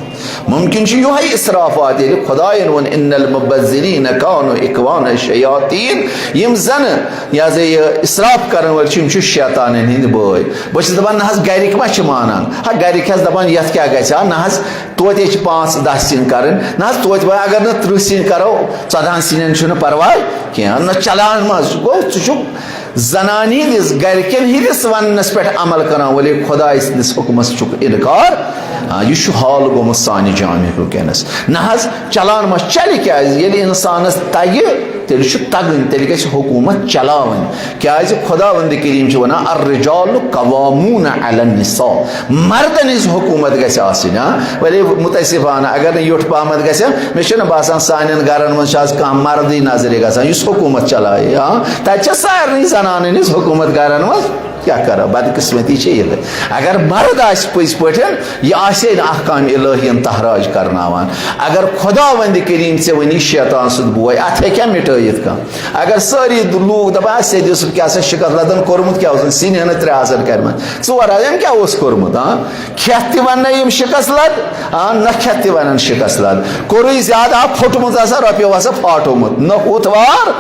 ممکن چھُ یِہوٚے اسراف واتہِ، ییٚلہِ خداین ووٚن، "ان المبذرین کانوا اخوان الشیاطین"۔ یِم زن، یہِ ہسا یہِ اسراف کرن وٲلۍ چھِ، یِم چھِ شیطانن ہٕنٛدۍ بٲے۔ بہٕ چھُس دپان، نہ حظ، گرِکۍ ما چھِ مانان؟ ہا، گرِکۍ حظ دپان، "یتھ کیٛاہ گژھِ ہا؟ نہ حظ، توتہِ چھِ پانٛژھ دَہ سِنۍ کرٕنۍ۔ نہ حظ، توتہِ وۄنۍ اگر نہٕ تٕرٛہ سِنۍ کرو، ژۄدہن سِنٮ۪ن چھُنہٕ پرواے کینٛہہ۔ نہ، چلان ما چھُ؟" گوٚو، ژٕ چھُکھ زنانہِ ہٕنٛدِس، گرِکٮ۪ن ہٕنٛدِس وننس پٮ۪ٹھ عمل کران وٲلِس خدایہِ سٕنٛدِس حُکمس چھُکھ انکار۔ آ، یہِ چھُ حال گوٚمُت سانہِ جامعُک وٕنکیٚنس۔ نہ حظ، چلان ما چلہِ؟ کیٛازِ؟ ییٚلہِ انسانس تگہِ، تیٚلہِ چھُ تگٕنۍ، تیٚلہِ گژھِ حکوٗمت چلاوٕنۍ۔ کیٛازِ خداوند کریم چھُ ونان، "الرجال قوامون علی النساء"، مردن ہٕنٛز حکوٗمت گژھِ آسٕنۍ۔ ہاں، ولی متاسفانہ اگر نہٕ یُتھ پہمتھ گژھِ، مےٚ چھُنہٕ باسان سانٮ۪ن گرن منٛز چھُ آز کانٛہہ مردٕے نظرِ گژھان یُس حکوٗمت چلایہِ۔ ہاں، تتہِ چھےٚ سارنٕے زنانن ہٕنٛز حکوٗمت گرن منٛز۔ کیٛاہ کرو، بدقسمتی چھِ یِہے۔ اگر مرد آسہِ پٔزۍ پٲٹھۍ، یہِ آسہِ ہے نہٕ احکام الہین تحراج کرناوان۔ اگر خداوند کریم ژےٚ ونی شیطان سُنٛد بوے، اتھ ہیٚکیٛاہ مٹٲیِتھ کانٛہہ؟ اگر سٲری لوٗکھ دپان، "آ، سیٚدِ یوسف کیٛاہ سا شکست لدن کوٚرمُت، کیٛاہ اوس سِنۍ ہنا ترٛےٚ آسن کرِمژ، ژور آسن کیٛاہ اوس کوٚرمُت؟" ہاں، کھٮ۪تھ تہِ وننے یِم شکست لد، ہاں، نہ کھٮ۪تھ تہِ ونن شکست لد۔ کوٚرُے زیادٕ، آ، پھوٚٹمُت آسان، رۄپیو آسان پھاٹومُت، نہ ہُتھ وار۔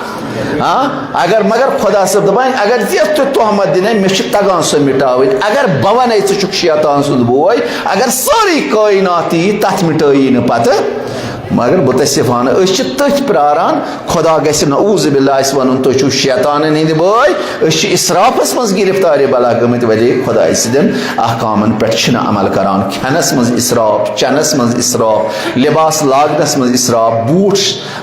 ہاں، اگر، مگر خدا صٲب دپان، اگر یتھ تہِ تہمت دِنے، مےٚ چھِ تگان سۄ مٹاوٕنۍ۔ اگر بہٕ ونے، ژٕ چھُکھ شیطان سُنٛد بوے، اگر سٲرٕے کائنات یی، تتھ مٹٲیی نہٕ پتہٕ۔ مگر متاسفانہ، أسۍ چھِ تٔتھۍ پراران، خدا گژھِ نعوذ باللہ اسہِ ونُن، "تُہۍ چھِو شیطانن ہٕنٛدۍ بٲے"۔ أسۍ چھِ اسرافس منٛز گرفتارِ بلا گٔمٕتۍ، ولی خدایہِ سٕنٛدٮ۪ن احکامن پٮ۪ٹھ چھِنہٕ عمل کران۔ کھٮ۪نس منٛز اسراف، چٮ۪نس منٛز اسراف، لباس لاگنس منٛز اسراف، بوٗٹھ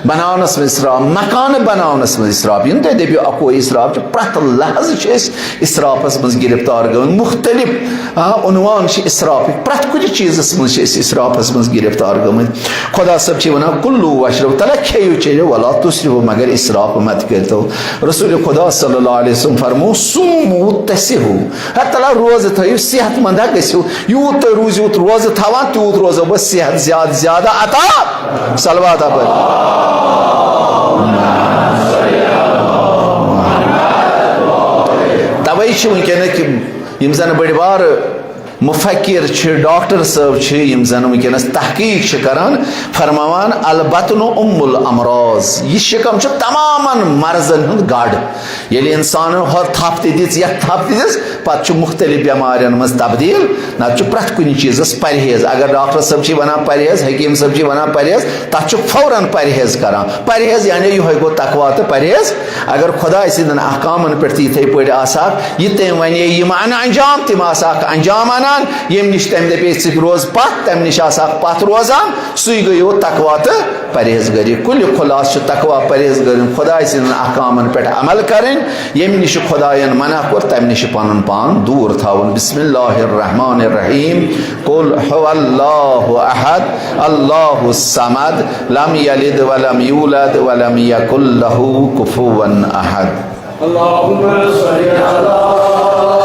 بناونس منٛز اسراف، مکانہٕ بناونس منٛز اسراف، یِم تُہۍ دٔپِو اکوے اسراف چھُ، پرٛٮ۪تھ لحظٕ چھِ أسۍ اسرافس منٛز گرفتار گٔمٕتۍ۔ مختلف، آ، عنوان چھِ اسرافٕکۍ، پرٛٮ۪تھ کُنہِ چیٖزس منٛز چھِ أسۍ اسرافس منٛز گرفتار گٔمٕتۍ۔ خدا صٲب چھِ ونان، "کلوا واشربوا"، تلا کھیٚیِو چیٚیِو، "ولا تسرفوا"، مگر اسراف مت کٔرتو۔ رسول خدا صلی اللہ علیہ وسلم فرمو، "صوموا تصحوا"، ہا تلا روزٕ تھٲیِو، صحت مند ہا گٔژھِو۔ یوٗت تُہۍ روٗزِو روزٕ تھاوان، تیوٗت روزو بہٕ صحت زیادٕ زیادٕ عطا۔ صلوات اپٲرۍ۔ توے چھِ وٕنکیٚنٕکۍ یِم، یِم زن بٔڑۍ بارٕ مفکر چھِ، ڈاکٹر صٲب چھِ، یِم زن وٕنکیٚنس تحقیق چھِ کران، فرماوان، "البطن ام الامراض"، یہِ شکم چھُ تمامن مرضن ہُنٛد گڑھ۔ ییٚلہِ انسانن ہۄ تھپھ تہِ دِژ، یتھ تھپھ تہِ دِژ، پتہٕ چھُ مختلف بٮ۪مارٮ۪ن منٛز تبدیٖل۔ نتہٕ چھُ پرٛٮ۪تھ کُنہِ چیٖزس پرہیز۔ اگر ڈاکٹر صٲب چھِ ونان پرہیز، حکیٖم صٲب چھِ ونان پرہیز، تتھ چھُ فوراً پرہیز کران۔ پرہیز یعنی یِہوٚے گوٚو تقوا تہٕ پرہیز۔ اگر خداے سٕنٛدٮ۪ن احکامن پٮ۪ٹھ تہِ یِتھَے پٲٹھۍ آسہٕ ہاکھ، یہِ تٔمۍ ونے یِم ان انجام، تِم آسہٕ ہاکھ انجام انان۔ ییٚمہِ نِش تَمہِ دَپے ژٕ روز پَتھ، تَمہِ نِش آسہٕ ہاکھ پَتھ روزان، سُے گٔیو تقویٰ تہٕ پرہیزگٲری۔ کُلہِ خلاصہٕ چھُ تقویٰ، پرہیزگٲری، خۄداے سٕنٛدٮ۪ن احکامن پٮ۪ٹھ عمل کرٕنۍ، ییٚمہِ نِش خۄدایَن منع کوٚر، تَمہِ نِش پَنُن پان دوٗر تھاوُن۔ بسم اللہ الرحمن الرحیم۔ قل هو اللہ احد، اللہ الصمد، لم یلد ولم یولد ولم یکن لہ کفوا احد۔ اللهم صل على محمد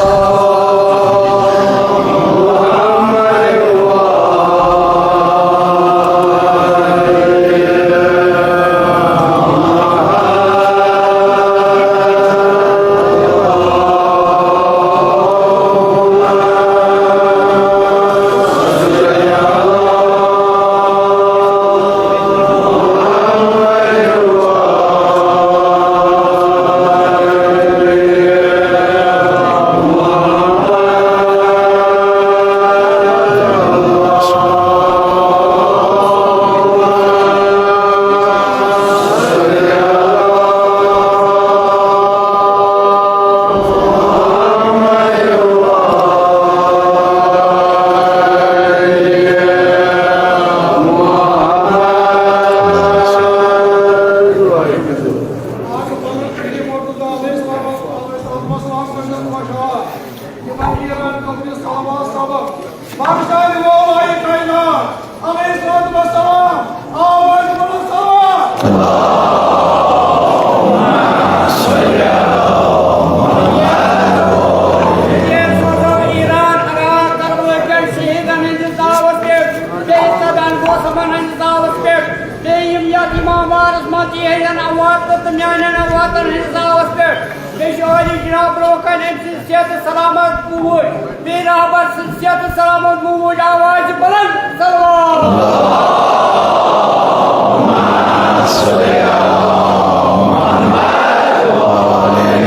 وآل ایران، عراق، کربلہٕ کٮ۪ن شہیٖدن ہٕنٛدِس ناوس پٮ۪ٹھ، بیٚیہِ ژۄدہن دوستن ہٕنٛدِس ناوس پٮ۪ٹھ، بیٚیہِ یِم یتھ امام وارث منٛز تِہنٛدٮ۪ن امواتن تہٕ میانٮ۪ن امواتن ہٕنٛدِس ناوس پٮ۪ٹھ۔ بیٚیہِ چھُ عٲلی جناب برونٛہہ کنہِ أمۍ سٕنٛز صحت سلامت بوٗزۍ، بیٚیہِ رہبر سٕنٛز صحت سلامت بوٗزۍ آوازِ بلند صلوات۔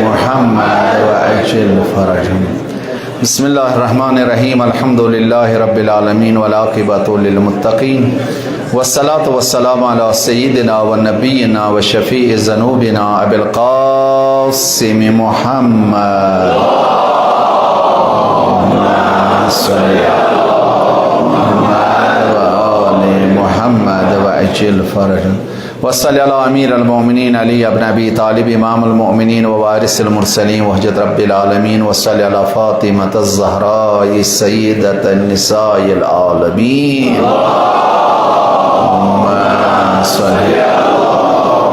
محمد وعجل فرجهم۔ بسم الله الرحمن الرحيم. الحمد لله رب العالمين والعاقبة للمتقين والصلاة والسلام على سيدنا ونبينا وشفيع ذنوبنا أبي القاسم محمد. اللهم صل على محمد وآل محمد وعجل فرجهم. وصل على أمير المؤمنين علي بن أبي طالب إمام المؤمنين ووارث المرسلين وحجة رب العالمين. وصل على فاطمة الزهراء سيدة النساء العالمين. اللهم صل على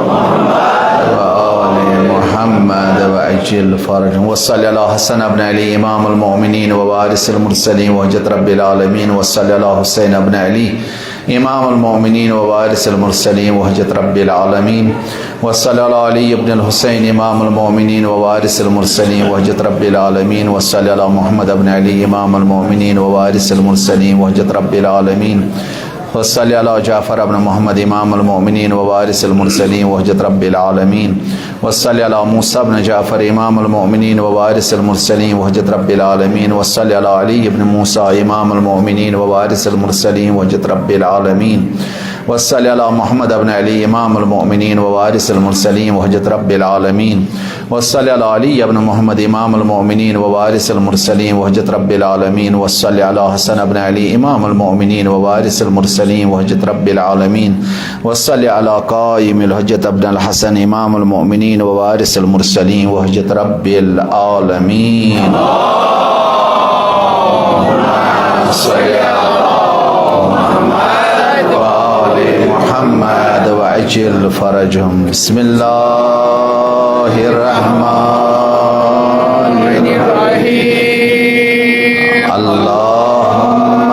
محمد وآل محمد وعجل فرجهم. وصل على حسن بن علي إمام المؤمنين ووارث المرسلين وحجة رب العالمين. وصل على حسين بن علي إمام المؤمنين ووارث المرسلين وحجة رب العالمين. وصل على علي بن الحسين إمام المؤمنين ووارث المرسلين وحجة رب العالمين. وصل على محمد بن علي إمام المؤمنين ووارث المرسلين وحجة رب العالمين. وصل على جعفر بن محمد إمام المؤمنين ووارث المرسلين وحجة رب العالمين. وصل على موسى بن جعفر إمام المؤمنين ووارث المرسلين وحجة رب العالمين. وصل على علي بن موسى إمام المؤمنين ووارث المرسلين وحجة رب العالمين. وصل على محمد بن علي إمام المؤمنين ووارث المرسلين وحجة رب العالمين. وصل على علي بن محمد إمام المؤمنين ووارث المرسلين وحجة رب العالمين. وصل على حسن بن علي إمام المؤمنين ووارث المرسلين وحجة رب العالمين. وصل على قائم الحجة ابن الحسن إمام المؤمنين ووارث المرسلين وحجة رب العالمين. اللهم صل على محمد وآل محمد وعجل فرجهم. بسم الله الرحمن الرحيم. اللهم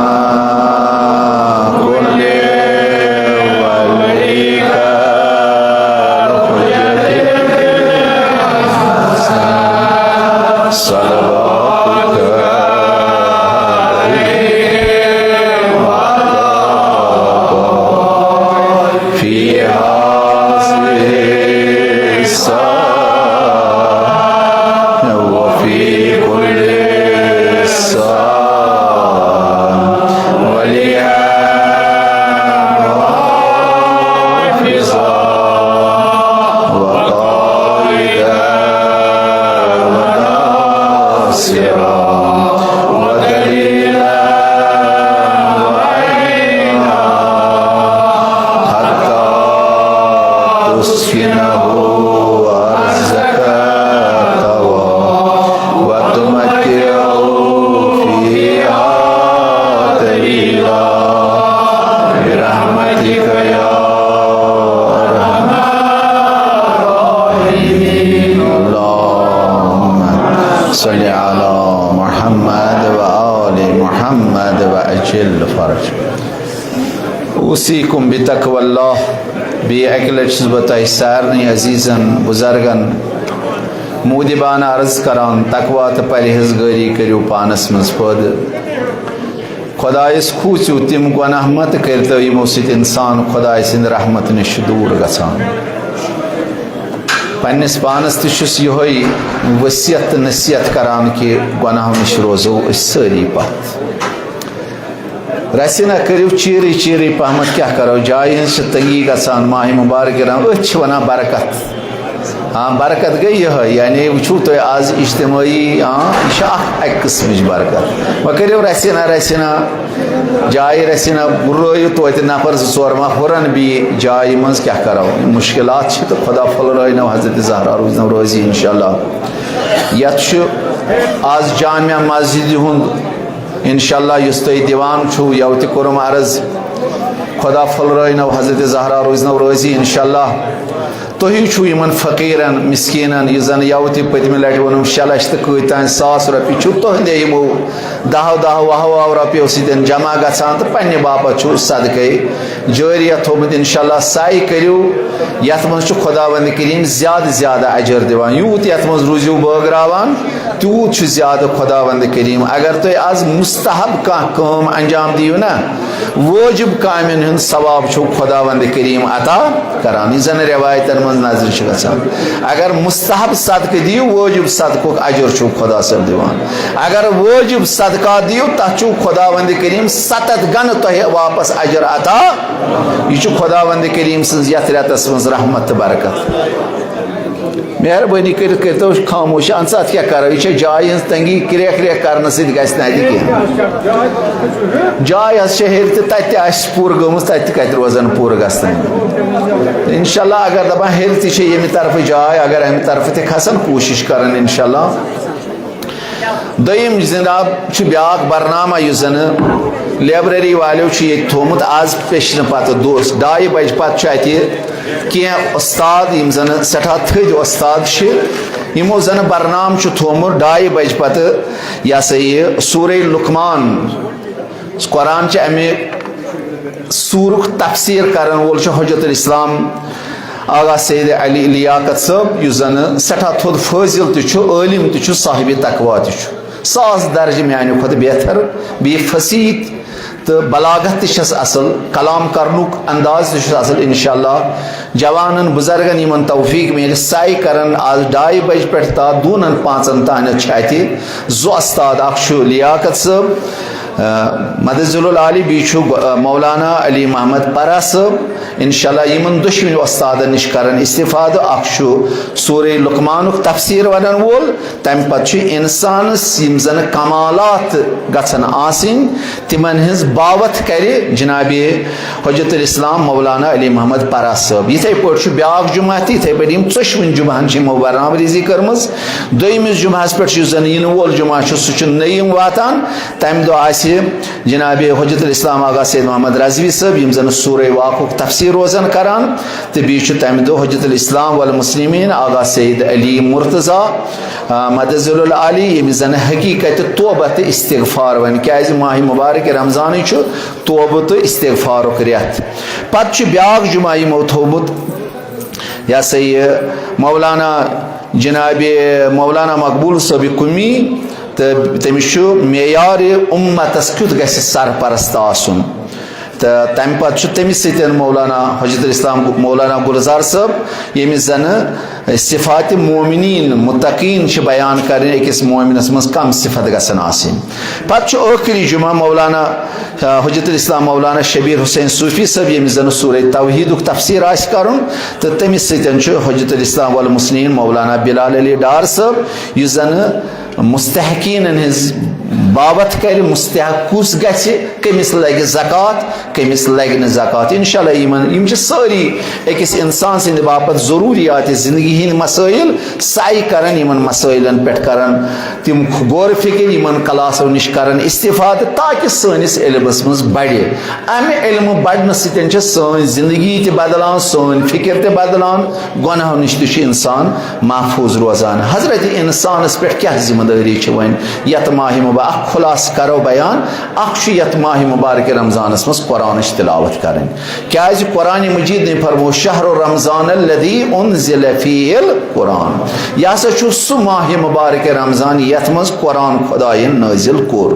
كن لوليك الحجة صلواتك عليه في هذه الساعة وفي كل ساعة. اجل فرج۔ اوصیکم بتقوی اللہ۔ بیٚیہِ اَکہِ لَٹہِ چھُس بہٕ تۄہہِ سارنٕے عزیٖزن، بُزرگن، مودبانہٕ عرض کران، تقوی تہٕ پرہیزگٲری کٔرِو پانس منٛز پٲدٕ۔ خۄدایس کھوٗژِو، تِم گۄناہ مہ تہٕ کٔرۍتو، یِمو سۭتۍ انسان خۄدایہِ سٕنٛدِ رحمتہٕ نِش چھُ دوٗر گژھان۔ پننِس پانس تہِ چھُس یِہوٚے ؤصیت تہٕ نصیحت کران کہِ گۄناہو نِش روزو أسۍ سٲری پتھ۔ رژھِ نہ کٔرِو چیٖرٕے چیٖرٕے پہمتھ، کیٛاہ کرو، جایہِ ہٕنٛز چھِ تنگی گژھان، ماہِ مبارک گِران، أتھۍ چھِ ونان برکت۔ ہاں، برکت گٔے یِہوٚے، یعنی وٕچھِو تُہۍ آز اجتمٲعی، ہاں، یہِ چھِ اکھ اکہِ قٕسمٕچ برکت۔ وۄنۍ کٔرِو رژھِ نہ رژھِ نہ، جایہِ رژھِ نہ گُرٲیِو توتہِ نفر زٕ ژور ما ہُرن بیٚیہِ جایہِ منٛز، کیٛاہ کرو، مُشکلات چھِ تہٕ خۄدا پھۄلرٲینو حضرت زہرا روٗزنو رٲضی انشاءاللہ۔ یتھ چھُ آز جامع مسجدِ ہُنٛد انشاءاللہ یُس تُہۍ دِوان چھِو، یَوٕ تہِ کوٚرُم عرض، خۄدا پھۄلرٲینو حضرت زہرا روٗزنو رٲضی انشاءاللہ۔ تُہی چھِو یِمن فقیٖرن، مسکیٖنن، یُس زن یَوٕ تہِ پٔتمہِ لٹہِ ووٚنُم، شےٚ لچھ تہٕ کۭتۍ تام ساس رۄپیہِ چھِو تُہنٛدے یِمو دہو دہو وُہو وُہو رۄپیو سۭتۍ جمع گژھان تہٕ پننہِ باپتھ چھُو صدقے جٲریہ تھوٚومُت۔ انشاءاللہ سعی کٔرِو، یتھ منٛز چھُ خۄداوند کریم زیادٕ زیادٕ اجر دِوان۔ یوٗت یتھ منٛز روٗزِو بٲگراوان، تیوٗت چھُ زیادٕ خۄداوند کریم۔ اگر تُہۍ از مستحب کانٛہہ کٲم انجام دِیِو نا، وٲجب کامٮ۪ن ہُنٛد ثواب چھُ خۄداوند کریم عطا کران، یہِ زن رٮ۪وایتن منٛز نظرِ چھِ گژھان۔ اگر مستحب صدقہٕ دِیِو، وٲجب صدقُک اجر چھُ خۄدا صٲب دِوان۔ اگر وٲجب صدقہ دِیِو، تتھ چھُ خۄداوند کریم ستتھ گنہٕ تۄہہِ واپس اجر عطا۔ یہِ چھُ خۄداوند کریم سٕنٛز یتھ رٮ۪تس منٛز رحمت تہٕ برکت۔ مہربٲنی کٔرِتھ کٔرۍتو خاموش، اہن سا، اتھ کیٛاہ کرو؟ یہِ چھےٚ جایہِ ہٕنٛز تنگی، کرٛیکھ کرٛیکھ کرنہٕ سۭتۍ گژھِ نہٕ اتہِ کینٛہہ۔ جاے حظ چھےٚ ہیٚرِ تہِ، تتہِ تہِ آسہِ پوٗرٕ گٔمٕژ، تتہِ تہِ کتہِ روزن پوٗرٕ گژھنٕے۔ انشاءاللہ اگر دپان ہیٚرِ تہِ چھےٚ ییٚمہِ طرفہٕ جاے، اگر امہِ طرفہٕ تہِ کھسن، کوٗشش کرن انشاءاللہ۔ دوٚیِم جناب چھُ بیٛاکھ برنامہ یُس زَنہٕ لائبریری والیو چھُ ییٚتہِ تھوٚومُت، آز پیٚچھنہٕ پتہٕ دۄہَس ڈایہِ بجہِ پتہٕ چھُ اَتہِ کینٛہہ اُستاد، یِم زَنہٕ سٮ۪ٹھاہ تھٔدۍ اُستاد چھِ، یِمو زَنہٕ برنامہٕ چھُ تھوٚومُت ڈایہِ بجہِ پتہٕ، یہِ ہسا یہِ سورہ لقمان، قرآن چہِ اَمہِ سورُک تفسیر کرن وول چھُ حجت الاسلام آغا سید علی لیاقت صٲب، یُس زَنہٕ سٮ۪ٹھاہ تھوٚد فٲضل تہِ چھُ، عٲلم تہِ چھُ، صاحب تقویٰ تہِ چھُ۔ ساس درجہٕ میانہِ کھۄتہٕ بہتر، بیٚیہِ فصیح تہٕ بلاغت تہِ چھَس اصل، کلام کرنُک انداز تہِ چھُس اصل۔ انشاءاللہ جوانن بزرگن یِمن توفیق میلہِ، سعی کرن آز ڈایہِ بجہِ پٮ۪ٹھ تا دوٗنن پانٛژن تانٮ۪تھ چھِ اَتہِ زٕ استاد، اکھ چھُ لیاقت صٲب، آ، مدظل العالی، بیٚیہِ چھُ گو-، آ، مولانا علی محمد پرہ صٲب۔ انشاءاللہ یِمن دۄشوٕنی وۄستادن نِش کرن استفادٕ۔ اکھ چھُ سورہ لقمانُک تفسیر ونن وول، تمہِ پتہٕ چھُ انسانس یِم زن کمالات گژھن آسٕنۍ، تِمن ہٕنٛز باوتھ کرِ جناب حجت الاسلام مولانا علی محمد پرہ صٲب۔ یِتھے پٲٹھۍ چھُ بیٛاکھ جمعہ تہِ، یِتھے پٲٹھۍ یِم ژۄشوٕنی جمعہن چھِ یِمو برنامہٕ ریزی کٔرمٕژ۔ دوٚیمِس جمعہس پٮ۪ٹھ یُس زن یِنہٕ وول جمعہ چھُ، سُہ چھُ نٔیِم واتان۔ تمہِ دۄہ آسہِ جناب حجت الاسلام آغا سید محمد رضوی صٲب، یِم زن سورہ واقعُک تفسیر روزن کران، تہٕ بیٚیہِ چھُ تمہِ دۄہ حجت الاسلام والمسلمین آغا سید علی مرتضی، آ، مدظل العالی، ییٚمِس زن حقیقت توبہ تہٕ استغفار ونہِ، کیازِ ماہ مبارک رمضانٕے چھُ توبہ تہٕ استغفارُک رٮ۪تھ۔ پتہٕ چھُ بیٛاکھ جمعہ یِمو تھوٚومُت، یہِ ہسا یہِ مولانا جناب مولانا مقبول صٲب قمی، تہٕ تٔمِس چھُ معیار امتس کیُتھ گژھِ سرپرست آسُن۔ تہٕ تمہِ پتہٕ چھُ تٔمِس سۭتۍ مولانا حجت الاسلام مولانا گلزار صٲب، ییٚمِس زنہٕ صفات مومنین متقین چھِ بیان کرٕنۍ، أکِس مومنس منٛز کم صفت گژھن آسٕنۍ۔ پتہٕ چھُ ٲخری جمعہ مولانا، آ، حجت الاسلام مولانا شبیر حسین صوفی صٲب، ییٚمِس زن سورہ توحیدُک تفسیر آسہِ کرُن، تہٕ تٔمِس سۭتۍ چھُ حجت الاسلام والمسلمین مولانا بلال علی ڈار صٲب، یُس زن مستحقینن ہٕنٛز باوتھ کرِ، مستحق کُس گژھِ، کٔمِس لگہِ زکوٰۃ، کٔمِس لگہِ نہٕ زکوٰۃ۔ انشاءاللہ یِمن، یِم چھِ سٲری أکِس انسان سٕنٛدِ باپتھ ضروٗریات زندگی ہٕنٛدۍ مسٲیِل، سعی کران یِمن مسٲیِلن پٮ۪ٹھ کران، تِم غور فکر یِمن کلاسو نِش کران استفادٕ، تاکہِ سٲنِس علمس منٛز بڑِ۔ امہِ علمہٕ بڑنہٕ سۭتۍ چھِ سٲنۍ زندگی تہِ بدلان، سٲنۍ فکر تہِ بدلان، گۄناہو نِش تہِ چھُ انسان محفوظ روزان۔ حضرت انسانس پٮ۪ٹھ کیٛاہ ذمہٕ دٲری چھِ وۄنۍ یتھ ماہِ مبارک؟ اکھ خلاصہٕ کرو بیان۔ اکھ چھُ یتھ ماہِ مبارک رمضانس منٛز قرآنٕچ تلاوت کرٕنۍ۔ کیازِ قرآن مجیدن فرمو، "شہر رمضان الذی انزل فیہ القرآن"۔ یہِ ہسا چھُ سُہ ماہِ مبارک رمضان یتھ منٛز قرآن خدایَن نٲزِل کوٚر۔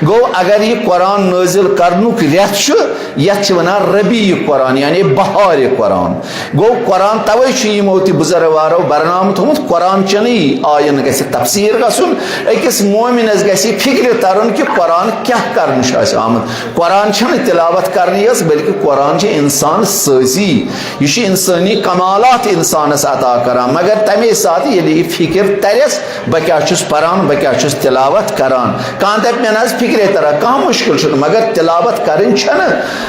گوٚو، اگر یہِ قرآن نٲزِل کرنُک رٮ۪تھ چھُ، یتھ چھِ ونان ربیع قرآن، یعنی بہارِ قرآن۔ گوٚو، قرآن توے چھُ یِمو تہِ بزرگوارو برنامہٕ تھوٚمُت، قرآن چنٕے آیَن گژھِ تفسیر گژھُن، أکِس مومنس گژھِ فکرِ ترُن کہِ قرآن کیٛاہ کرنہٕ چھُ اَسہِ آمُت۔ قرآن چھنہٕ تلاوت کرنی یٲژ، بلکہ قرآن چھِ انسان سٲزی۔ یہِ چھُ انسٲنی کمالات انسانس عطا کران، مگر تمے ساتہٕ ییٚلہِ یہِ فکر ترٮ۪س، بہٕ کیٛاہ چھُس پران، بہٕ کیٛاہ چھُس تلاوت کران۔ کانٛہہ دپہِ، "مےٚ نہ حظ فکرے تران، کانٛہہ مشکل چھُنہٕ"، مگر تلاوت کرٕنۍ چھنہٕ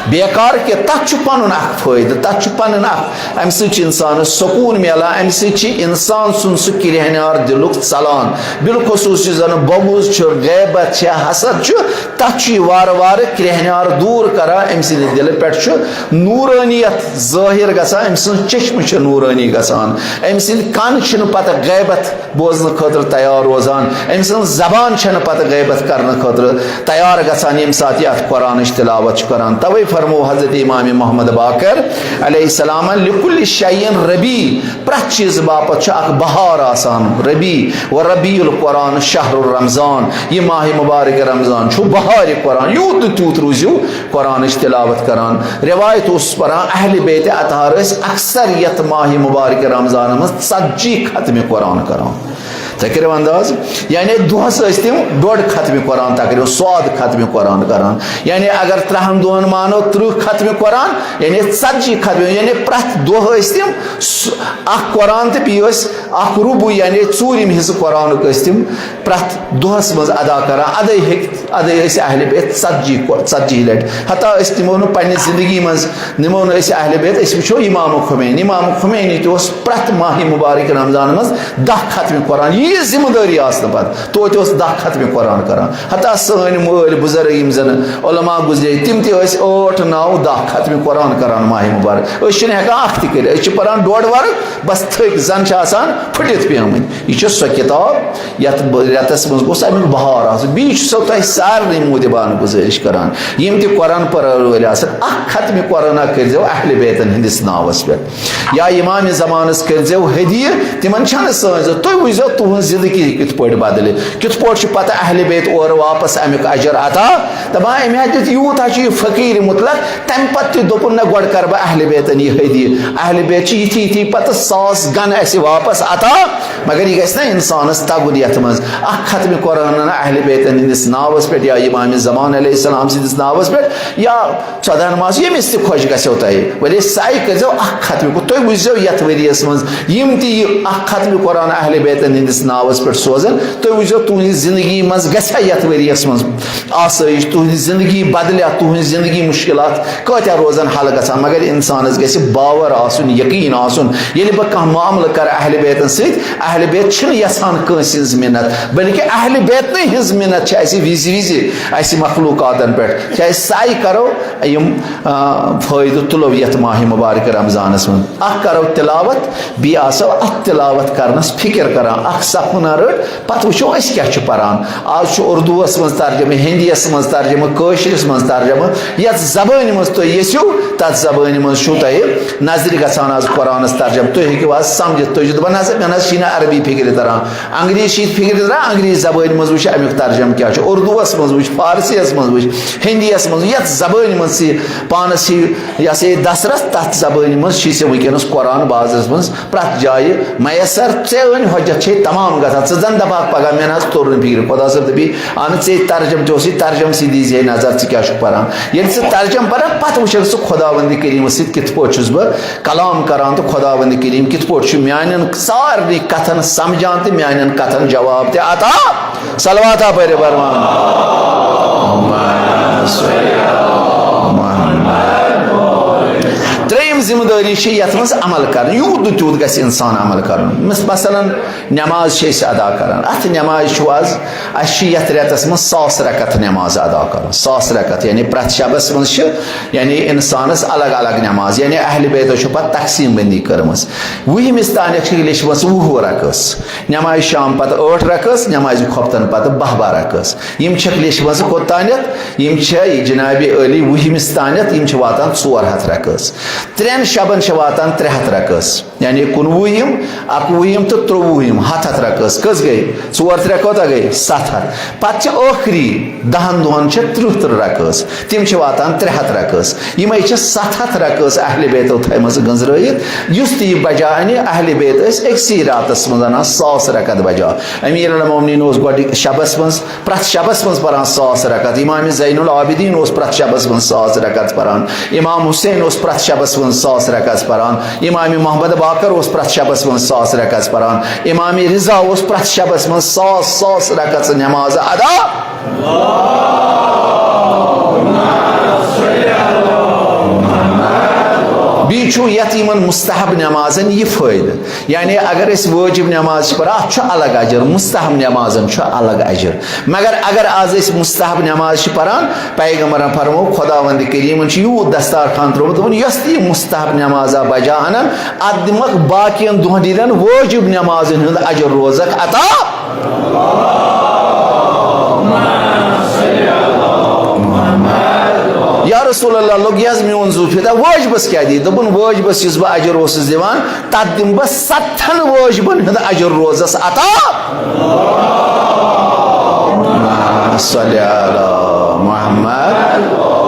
بیکار کینٛہہ۔ تتھ چھُ پنُن اکھ فٲیدٕ، تتھ چھُ پنُن اکھ، امہِ سۭتۍ چھُ انسانس سکوٗن میلان، امہِ سۭتۍ چھُ انسان سُنٛد سُہ کرٛیٚہنیار دِلُک ژلان۔ بالخصوص یُس زن بغض چھُ، غیبت چھِ، حسد چھُ، تتھ چھُ یہِ وارٕ وارٕ کرٛیٚہنیار دوٗر کران۔ أمۍ سٕنٛدِ دِلہٕ پٮ۪ٹھ چھُ نوٗرٲنیت ظٲہِر گژھان، أمۍ سٕنٛز چشمہٕ چھِ نوٗرٲنی گژھان، أمۍ سٕنٛدۍ کن چھِنہٕ پتہٕ غیبت بوزنہٕ خٲطرٕ تیار روزان، أمۍ سٕنٛز زبان چھَنہٕ پتہٕ غیبت کرنہٕ خٲطرٕ تیار گژھان، ییٚمہِ ساتہٕ یہِ اتھ قرآنٕچ تلاوت چھُ کران۔ توے فرمو حضرت امام محمد باقر علیہ السلام، "لکل شیء ربیع"، پرٛٮ۪تھ چیٖزٕ باپتھ چھُ اکھ بہار آسان، ربیع، "و ربیع القرآن شہر رمضان"، یہِ ماہِ مبارک رمضان چھُ بہارِ قرآن، یوٗت تہٕ تیوٗت روٗزِو قرآنٕچ تلاوت کران۔ روایت اوسُس پران، اہل بیت اطہار ٲسۍ اکثر یتھ ماہِ مبارک رمضانس منٛز ژتجی ختمِ قرآن کران۔ تُہۍ کٔرِو انداز، یعنی دۄہس ٲسۍ تِم ڈۄڈ ختمِ قرآن تقریباً، ساد ختمِ قرآن کران۔ یعنی اگر ترٛہن دۄہن مانو، ترٕٛہ ختمِ قرآن، یعنی ژتجی ختمِ، یعنی پرٛٮ۪تھ دۄہ ٲسۍ تِم س-، اکھ قرآن تہٕ بیٚیہِ ٲسۍ اکھ رُبُع، یعنی ژوٗرِم حصہٕ قرآنُک ٲسۍ تِم پرٛٮ۪تھ دۄہس منٛز ادا کران۔ ادے ہیٚکہِ، ادے ٲسۍ اہل بیت ژتجی کو-، ژتجی لٹہِ۔ حتیٰ أسۍ نِمو نہٕ پننہِ زندگی منٛز، نِمو نہٕ أسۍ اہل بیت، أسۍ وٕچھو امام خمینی۔ امام خمینی تہِ اوس پرٛٮ۪تھ ماہِ مبارک رمضان منٛز دَہ ختمِ قرآن۔ یہِ ذمہٕ دٲری آسنہٕ پتہٕ توتہِ اوس دَہ ختمِ قرآن کران۔ حتیٰ سٲنۍ مٲلۍ بُزرگ یِم زن علماء گُزرے، تِم تہِ ٲسۍ ٲٹھ، نو، دَہ ختمِ قرآن کران ماہِ مبارک۔ أسۍ چھِنہٕ ہٮ۪کان اکھ تہِ کٔرِتھ، أسۍ چھِ پران ڈۄڈ ورق، بس تھٔکۍ زن چھِ آسان پھٕٹِتھ پیمٕتۍ۔ یہِ چھِ سۄ کِتاب یتھ ب-، رٮ۪تس منٛز گوٚژھ امیُک بہار آسُن۔ بیٚیہِ چھُسو تۄہہِ سارنٕے مودبانہٕ گُزٲرِش کران، یِم تہِ قرآن پرن وٲلۍ آسن، اکھ ختمِ قرآن اکھ کٔرۍزیو اہل بیتن ہٕنٛدِس ناوس پٮ۪ٹھ۔ یا امام زمانس کٔرۍزیو ہدیہِ، تِمن چھنہٕ سٲنۍ ضروٗرت۔ تُہۍ وٕچھزیو تُہنٛز زندگی کِتھ پٲٹھۍ بدلہِ، کِتھ پٲٹھۍ چھُ پتہٕ اہل بیت اورٕ واپس امیُک اجر عطا۔ دپان، أمۍ ہا دیُت یوٗت ہا چھُ یہِ فقیٖر مطلق، تمہِ پتہٕ تہِ دوٚپُن، نہ، گۄڈٕ کرٕ بہٕ اہل بیتن یہِ ہدیہِ۔ اہل بیت چھِ یِتھی یِتھی پتہٕ ساس گن اسہِ واپس عطا، مگر یہِ گژھِ نہ انسانس تگُن یتھ منٛز۔ اکھ ختمِ قرآن نہ اہل بیتن ہٕنٛدِس ناوس پٮ۪ٹھ یا امام زمان علیہ السلام سٕنٛدِس ناوس پٮ۪ٹھ یا ژۄدہن ماس، ییٚمِس تہِ خۄش گژھیو تۄہہِ، ولے سعی کٔرۍزیو اکھ ختمِ۔ تُہۍ وٕچھزیو یتھ ؤریس منٛز یِم تہِ یہِ اکھ ختمِ قرآن اہل بیتن ہٕنٛدِس ناوس پٮ۪ٹھ سوزن، تُہۍ وٕچھزیو تُہنٛزِ زندگی منٛز گژھیٛا یتھ ؤریس منٛز آسٲیِش، تُہنٛز زندگی بدلیٛا، تُہنٛز زندگی مُشکلات کۭتیٛاہ روزن حل گژھان۔ مگر انسانس گژھِ باور آسُن، یقین آسُن، ییٚلہِ بہٕ کانٛہہ معاملہٕ کرٕ اہل بیتن سۭتۍ، اہل بیت چھِنہٕ یژھان کٲنٛسہِ ہٕنٛز مِنت، بلکہِ اہل بیتنٕے ہٕنٛز مِنت چھِ اسہِ وِزِ وِزِ اسہِ مخلوقاتن پٮ۪ٹھ۔ کیٛازِ سعی کرو یِم، آ، فٲیدٕ تُلو یتھ ماہِ مبارک رمضانس منٛز۔ اکھ کرو تلاوت، بیٚیہِ آسو اتھ تلاوت کرنس فکر کران۔ اکھ صفحہٕ نہ رٔٹ، پتہٕ وٕچھو أسۍ کیٛاہ چھُ پران۔ آز چھُ اردوس منٛز ترجمہٕ، ہندیس منٛز ترجمہٕ، کٲشرِس منٛز ترجمہٕ۔ یتھ زبٲنۍ منٛز تُہۍ یژھِو، تتھ زبٲنۍ منٛز چھُو تۄہہِ نظرِ گژھان آز قرآنس ترجمہٕ۔ تُہۍ ہیٚکِو آز سمجھِتھ، تُہۍ چھِو دپان، نہ سا، مےٚ نہ حظ چھِی نہٕ عربی فکرِ تران، انگریزی چھِ فکرِ تران، انگریزی زبٲنۍ منٛز وٕچھِ امیُک ترجمہٕ کیٛاہ چھُ، اردوس منٛز وٕچھِ، فارسیس منٛز وٕچھِ، ہندیس منٛز، یتھ زبٲنۍ منٛز ژےٚ پانس یہِ، یہِ ہسا یہِ دسترس، تتھ زبٲنۍ منٛز چھُے ژےٚ وٕنکیٚنس قرآن بازرس منٛز پرٛٮ۪تھ جایہِ میسر۔ ژےٚ أنۍ حجت چھے تمام گژھان۔ ژٕ زن دپکھ پگاہ، مےٚ نہ حظ توٚر نہٕ فکرِ، خدا صٲب دپی، اہن ژےٚ ترجمہٕ تہِ اوسُے، ترجمہٕ سٕے دیٖزِ ہے نظر، ژٕ کیٛاہ چھُکھ پران۔ ییٚلہِ ژٕ ترجمہٕ پرکھ، پتہٕ وٕچھکھ ژٕ خداوندِ کریٖمس سۭتۍ کِتھ پٲٹھۍ چھُس بہٕ کلام کران تہٕ خداوندِ کریم کِتھ پٲٹھۍ چھُ میانٮ۪ن سارنٕے کتھن سمجھان تہٕ میانٮ۪ن کتھن جواب تہِ عطا۔ صلواتہ پٔرِو برمان۔ ترٛیٚیِم ذمہٕ دٲری چھِ یَتھ منٛز عمل کَرٕنۍ، یوٗت نہٕ تیوٗت گژھِ اِنسان عمل کَرُن۔ مِس-، مثلاً، نٮ۪ماز چھِ أسۍ ادا کَران۔ اَتھ نٮ۪مازِ چھُ آز، اَسہِ چھِ یَتھ رٮ۪تَس منٛز ساس رکعت نٮ۪ماز ادا کَرُن۔ ساس رکعت، یعنی پرٛٮ۪تھ شبَس منٛز چھِ، یعنی اِنسانَس الگ الگ نٮ۪ماز، یعنی اہلِ بیتو چھُ پَتہٕ تقسیٖم بندی کٔرمٕژ۔ وُہِمِس تانٮ۪تھ چھِ لیٚچھمٕژ وُہ رکعت۔ نٮ۪مازِ شام پَتہٕ ٲٹھ رکعت، نٮ۪مازِ خۄفتَن پَتہٕ باہ باہ رکعت۔ یِم چھِکھ لیٚچھمٕژ کوٚت تانٮ۪تھ؟ یِم چھِ جنابِ عٲلی وُہِمِس تانٮ۪تھ، یِم چھِ واتان ژور ہَتھ رکعت۔ ترٛٮ۪ن شبَن چھِ واتان ترٛےٚ ہَتھ رکعت۔ یعنی کُنوُہِم، اَکوُہِم تہٕ ترٛۆوُہِم، ہَتھ ہَتھ رکعت۔ کٔژ گٔے؟ ژور ترٛےٚ کوتاہ گٔے؟ سَتھ ہَتھ۔ پَتہٕ چھِ ٲخری دَہَن دۄہَن چھِ ترٕٛہ ترٕٛہ رکعت۔ تِم چھِ واتان ترٛےٚ ہَتھ رکعت۔ یِمَے چھِ سَتھ ہَتھ رکعت اہلِ بیتو تھٲیمَژٕ گٔنٛزرٲیِتھ۔ یُس تہِ یہِ بجا اَنہِ، اہلِ بیت ٲسۍ أکسٕے راتَس منٛز اَنان ساس رکعت بجا۔ امیر المومنین اوس گۄڈٕ شبَس منٛز، پرٛٮ۪تھ شبَس منٛز پَران ساس رکعت۔ امام زین العابدین اوس پرٛٮ۪تھ شبَس منٛز ساس رکعت پَران۔ امام حسین اوس پرٛٮ۪تھ شبَس منٛز ساس رکعت پَران۔ امام محمد باقر اوس پرٛٮ۪تھ شبَس منٛز ساس رکعت پَران۔ امام رضا اوس پرٛٮ۪تھ شبَس منٛز ساس، ساس رکعت نٮ۪ماز ادا۔ بیٚیہِ چھُ یَتھ یِمَن مستحب نٮ۪مازَن یہِ فٲیدٕ، یعنی اگر أسۍ وٲجِب نٮ۪ماز چھِ پَران، اَتھ چھُ الگ اجر، مستحب نٮ۪مازَن چھُ الگ اجر۔ مگر اگر آز أسۍ مستحب نٮ۪ماز چھِ پَران، پیغمبرَن فرموو، خداوند کریٖمَن چھُ یوٗت دستارخان ترٛوومُت، دوٚپُن، یۄس تہِ یہِ مستحب نٮ۪مازا بجا اَنَن، اَتھ دِمَکھ باقیَن دۄہَن ہٕنٛدٮ۪ن وٲجِب نٮ۪مازَن ہُنٛد اجر روزَکھ عطا۔ یا رسول اللہ، لوٚگ یہِ حظ میون زُو فدا، وٲجبَس کیٛاہ دِیہِ؟ دوٚپُن، وٲجبَس یُس بہٕ اجر اوسُس دِوان، تَتھ دِمہٕ بہٕ ستَن وٲجبَن ہُنٛد اجر روزَس عطا۔ صلی علی محمد۔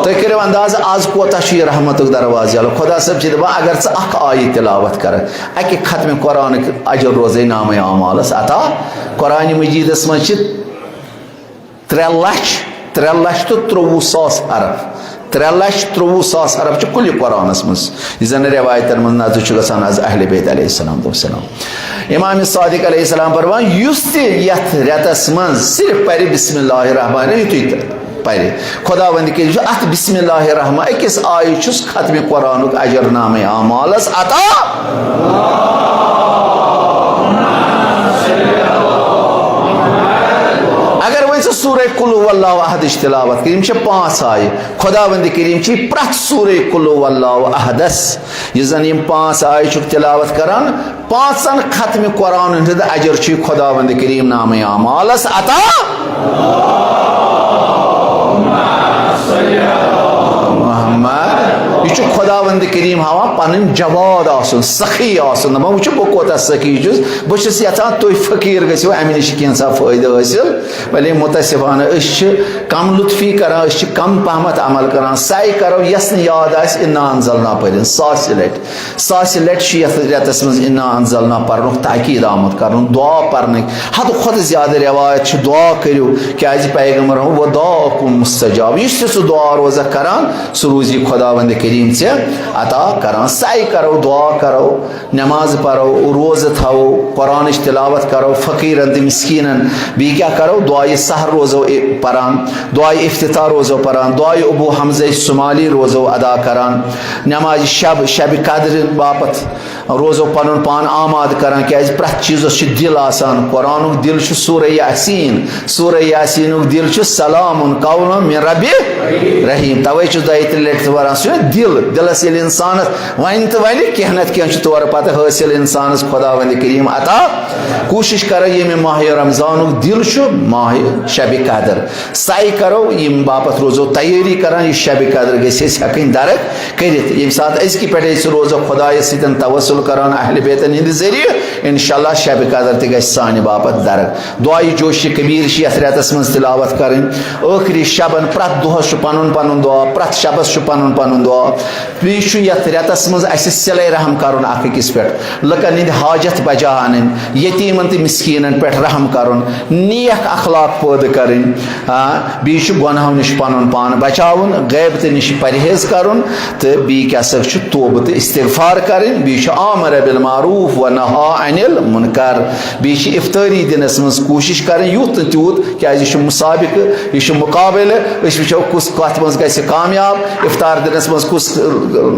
تُہۍ کٔرِو انداز، آز کوتاہ چھُ یہِ رحمتُک دروازٕ یَلہٕ۔ خدا صٲب چھِ دَپان، اگر ژٕ اکھ آیہِ تِلاوت کَرَکھ، اَکہِ ختمِ قرآنٕکۍ اجر روزَے نامَے اعمالَس عطا۔ قرآنِ مجیٖدَس منٛز چھِ ترٛےٚ لَچھ، ترٛےٚ لَچھ تہٕ ترٛۆوُہ ساس حرف۔ ترٛےٚ لَچھ ترٛۆوُہ ساس حرف چھِ کُلہِ قرآنَس منٛز، یہِ زَن روایتَن منٛز نازل چھُ گژھان از اہلِ بیت علیہ السلام دوٚپُن۔ امام صادق علیہ السلام فرمان، یُس تہِ یَتھ رٮ۪تَس منٛز صرف پَرِ بسم اللہ الرحمن الرحیم، یُتُے تہِ پَرِ، خداوند کٔرِتھ چھُ اَتھ بسم اللہ الرحمن، أکِس آیہِ چھُس ختمِ قرآنُک اجر نامَے اعمالَس عطا۔ اگر وۄنۍ ژٕ سورہ قل هو اللہ احدٕچ تلاوت کٔرِتھ، یِم چھِ پانٛژھ آیہِ۔ خداوند کریم چھِ پرٛٮ۪تھ سورہ قل هو اللہ احدس، یُس زن یِم پانٛژھ آیہِ چھُکھ تلاوت کران، پانٛژن ختمِ قرآنن ہُنٛد اجر چھُ خداوند کریم نامہ اعمالس عطا۔ محمد، یہِ چھُ خداوند کریم ہاوان پنٕنۍ جواد آسُن، سخی آسُن۔ دپان، وٕچھِو، بہٕ کوٗتاہ سخی چھُس، بہٕ چھُس یژھان تُہۍ فقیٖر گٔژھِو، امہِ نِش کینٛژھا فٲیدٕ حٲصِل۔ ولی متاسفانہ أسۍ چھِ کم لطفی کران، أسۍ چھِ کم پہمتھ عمل کران۔ سعی کرو، یس نہٕ یاد آسہِ، انا انزلنا پٔرِن ساسہِ لٹہِ۔ ساسہِ لٹہِ چھُ یتھ رٮ۪تس منٛز انا انزلنا پرنُک تاکید آمُت کرنہٕ، دعا پرنٕکۍ۔ حد کھۄتہٕ زیادٕ روایت چھِ، دعا کٔرِو، کیازِ پیغمبر، و دعاکم مستجاب، یُس تہِ سُہ دعا روزکھ کران، سُہ روزی خداوند کریم ژےٚ عطا کران۔ سعی کرو، دعا کرو، نماز پرو، روزٕ تھاوو، قرآنٕچ تلاوت کرو، فقیرن تہٕ مسکینن۔ بیٚیہِ کیٛاہ کرو؟ دعایہِ سحر روزو ا-، پران، دعایہِ افتتاح روزو پران، دعایہِ ابو حمزہ سمالی روزو ادا کران، نمازِ شب، شب قدر باپتھ روزو پنُن پان آماد کران، کیازِ پرٛٮ۪تھ چیٖزس چھُ دِل آسان۔ قرآنُک دِل چھُ سورہ یاسین، سورہ یاسینُک دِل چھُ سلام قول من رب رحیم۔ توے چھُس دۄیہِ ترٛےٚ لٹہِ تہِ وران، سُہ دِل، دِلس ییٚلہِ انسانس وۄنۍ تہٕ وۄنۍ کینٛہہ نتہٕ کینٛہہ چھُ تورٕ پتہٕ حٲصِل انسانس خداوند کریم عطا۔ کوٗشِش کرو، ییٚمہِ ماہِ رمضانُک دِل چھُ ماہِ شبِ قدر، سعی کرو ییٚمہِ باپتھ روزو تیٲری کران، یہِ شبِ قدر گژھِ أسۍ ہٮ۪کٕنۍ درک کٔرِتھ۔ ییٚمہِ ساتہٕ أزکہِ پٮ۪ٹھے أسۍ روزو خدایس سۭتۍ توسل کران اہلِ بیتن ہٕنٛدِ ذٔریعہٕ، انشاءاللہ شبِ قدر تہِ گژھِ سانہِ باپتھ درک۔ دعایہِ جوشِ کبیر چھِ یتھ رٮ۪تس منٛز تلاوت کرٕنۍ۔ ٲخری شبن پرٛٮ۪تھ دۄہس چھُ پنُن پنُن دعا، پرٛٮ۪تھ شبس چھُ پنُن پنُن دعا۔ بیٚیہِ چھُ یتھ رٮ۪تس منٛز اسہِ صلہ رحم کرُن اکھ أکِس پٮ۪ٹھ، لُکن ہٕنٛدۍ حاجت بجا انٕنۍ، یتیمن تہٕ مسکینن پٮ۪ٹھ رحم کرُن، نیک اخلاق پٲدٕ کرٕنۍ۔ آ، بیٚیہِ چھُ گۄناہو نِش پنُن پان بچاوُن، غیبتہٕ نِش پرہیز کرُن، تہٕ بیٚیہِ کیٛاہ سا چھُ توبہٕ تہٕ استغفار کرٕنۍ۔ بیٚیہِ چھُ امر بالمعروف و نہا عن المنکر۔ بیٚیہِ چھِ افطٲری دِنَس منٛز کوٗشِش کَرٕنۍ یُتھ نہٕ تیوٗت، کیٛازِ یہِ چھُ مسابقہٕ، یہِ چھُ مُقابلہٕ۔ أسۍ وٕچھو کُس کَتھ منٛز گژھِ کامیاب، افطار دِنَس منٛز کُس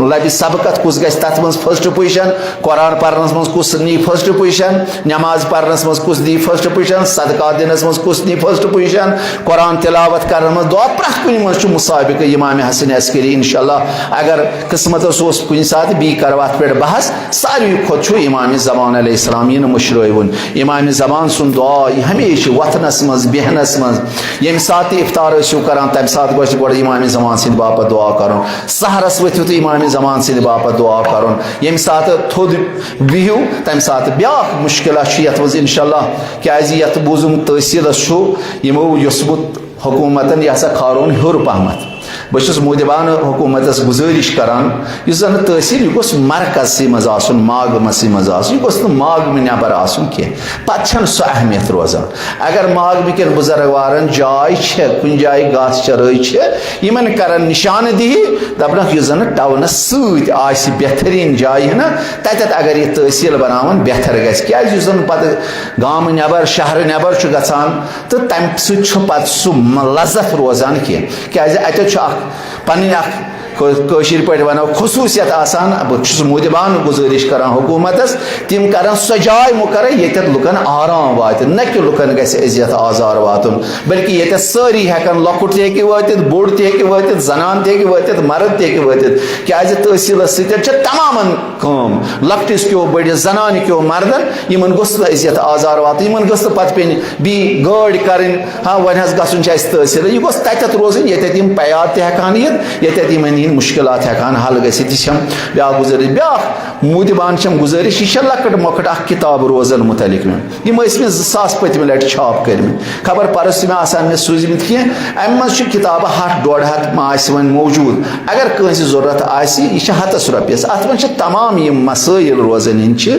لَبہِ سبقت، کُس گژھِ تَتھ منٛز first position، قرآن پَرنَس منٛز کُس نی first position، نماز پَرنَس منٛز کُس دی first position، صدقات دِنَس منٛز کُس نی first position، قرآن تلاوت کرنس منٛز دعا، پرٛٮ۪تھ کُنہِ منٛز چھُ مسابقہٕ امام حسن عسکری۔ انشاءاللہ اگر قسمتس اوس کُنہِ ساتہٕ، بیٚیہِ کرو اتھ پٮ۪ٹھ بحث۔ ساروی کھۄتہٕ چھُ امام زمان علیہ السلام، یہِ نہٕ مٔشرٲوُن۔ امام زمان سُنٛد دعا، یہِ ہمیشہِ وۄتھنس منٛز، بیہنس منٛز، ییٚمہِ ساتہٕ تہِ افطار ٲسِو کران، تمہِ ساتہٕ گۄژھِ گۄڈٕ امام زمان سٕنٛدِ باپتھ دعا کرُن۔ سحرس ؤتھِو تہٕ امام زمان سٕنٛدِ باپتھ دعا کرُن۔ ییٚمہِ ساتہٕ تھوٚد بِہِو، تمہِ ساتہٕ بیاکھ مشکلہ چھُ یتھ منٛز انشاءاللہ، کیازِ یتھ بوٗزُم تحصیلس چھُ یِمو یوٚژھمُت حکوٗمتن یہِ ہسا کھارون ہیوٚر پہمتھ۔ بہٕ چھُس مودبانہٕ حکوٗمتس گُزٲرِش کران، یُس زن تحصیل، یہِ گوٚژھ مرکزسٕے منٛز آسُن، ماگمسٕے منٛز آسُن، یہِ گوٚژھ نہٕ ماگمہٕ نٮ۪بر آسُن کینٛہہ۔ پتہٕ چھنہٕ سۄ اہمیت روزان۔ اگر ماگمہٕ کٮ۪ن بُزرگوارن جاے چھےٚ، کُنہِ جایہِ گاسہٕ چرٲے چھِ، یِمن کرن نشانہٕ دہی، دپنکھ یُس زن ٹاونس سۭتۍ آسہِ بہترین جاے ہنا، تتٮ۪تھ اگر یہِ تحصیل بناون بہتر گژھِ۔ کیازِ یُس زن پتہٕ گامہٕ نٮ۪بر، شہرٕ نٮ۪بر چھُ گژھان، تہٕ تمہِ سۭتۍ چھُ پتہٕ سُہ م-، لذت روزان کینٛہہ۔ کیازِ اتٮ۪تھ چھُ اکھ پنٕنۍ اکھ کٲ-، کٲشِر پٲٹھۍ ونو خصوٗصیت آسان۔ بہٕ چھُس مودبانہٕ گُزٲرِش کران حکوٗمتس، تِم کرن سۄ جاے مُقرر ییٚتٮ۪تھ لُکن آرام واتہِ، نہ کہِ لُکن گژھِ اذیت آزار واتُن، بلکہِ ییٚتٮ۪تھ سٲری ہٮ۪کن، لۄکُٹ تہِ ہیٚکہِ وٲتِتھ، بوٚڑ تہِ ہیٚکہِ وٲتِتھ، زنان تہِ ہیٚکہِ وٲتِتھ، مرد تہِ ہیٚکہِ وٲتِتھ۔ کیازِ تحصیلس سۭتۍ چھِ تمامن کٲم، لۄکٹِس کیو بٔڑِس، زنانہِ کیو مردن، یِمن گوٚژھ نہٕ اذیت آزار واتُن، یِمن گٔژھ نہٕ پتہٕ پیٚنۍ بیٚیہِ گٲڑۍ کرٕنۍ، ہاں وۄنۍ حظ گژھُن چھُ اسہِ تحصیل، یہِ گوٚژھ تتٮ۪تھ روزُن ییٚتٮ۪تھ یِم پیار تہِ ہٮ۪کان یِتھ، ییٚتٮ۪تھ یِمن ہِنٛدۍ مُشکلات ہٮ۪کان حل گٔژھِتھ۔ یہِ چھم بیاکھ گُزٲرِش۔ بیاکھ مودبانہٕ چھم گُزٲرِش، یہِ چھےٚ لۄکٕٹ مۄکٕٹ اکھ کِتاب روزن متعلق مےٚ، یِم ٲسۍ مےٚ زٕ ساس پٔتمہِ لٹہِ چھاپ کٔرمٕتۍ، خبر پرس چھِ مےٚ آسان مےٚ سوٗزمٕتۍ کینٛہہ، امہِ منٛز چھِ کِتابہٕ ہتھ ڈۄڈ ہتھ ما آسہِ وۄنۍ موجود۔ اگر کٲنٛسہِ ضروٗرت آسہِ، یہِ چھِ ہتس رۄپیس۔ اتھ منٛز چھِ تمام یِم مسٲیل روزن ہٕنٛدۍ چھِ،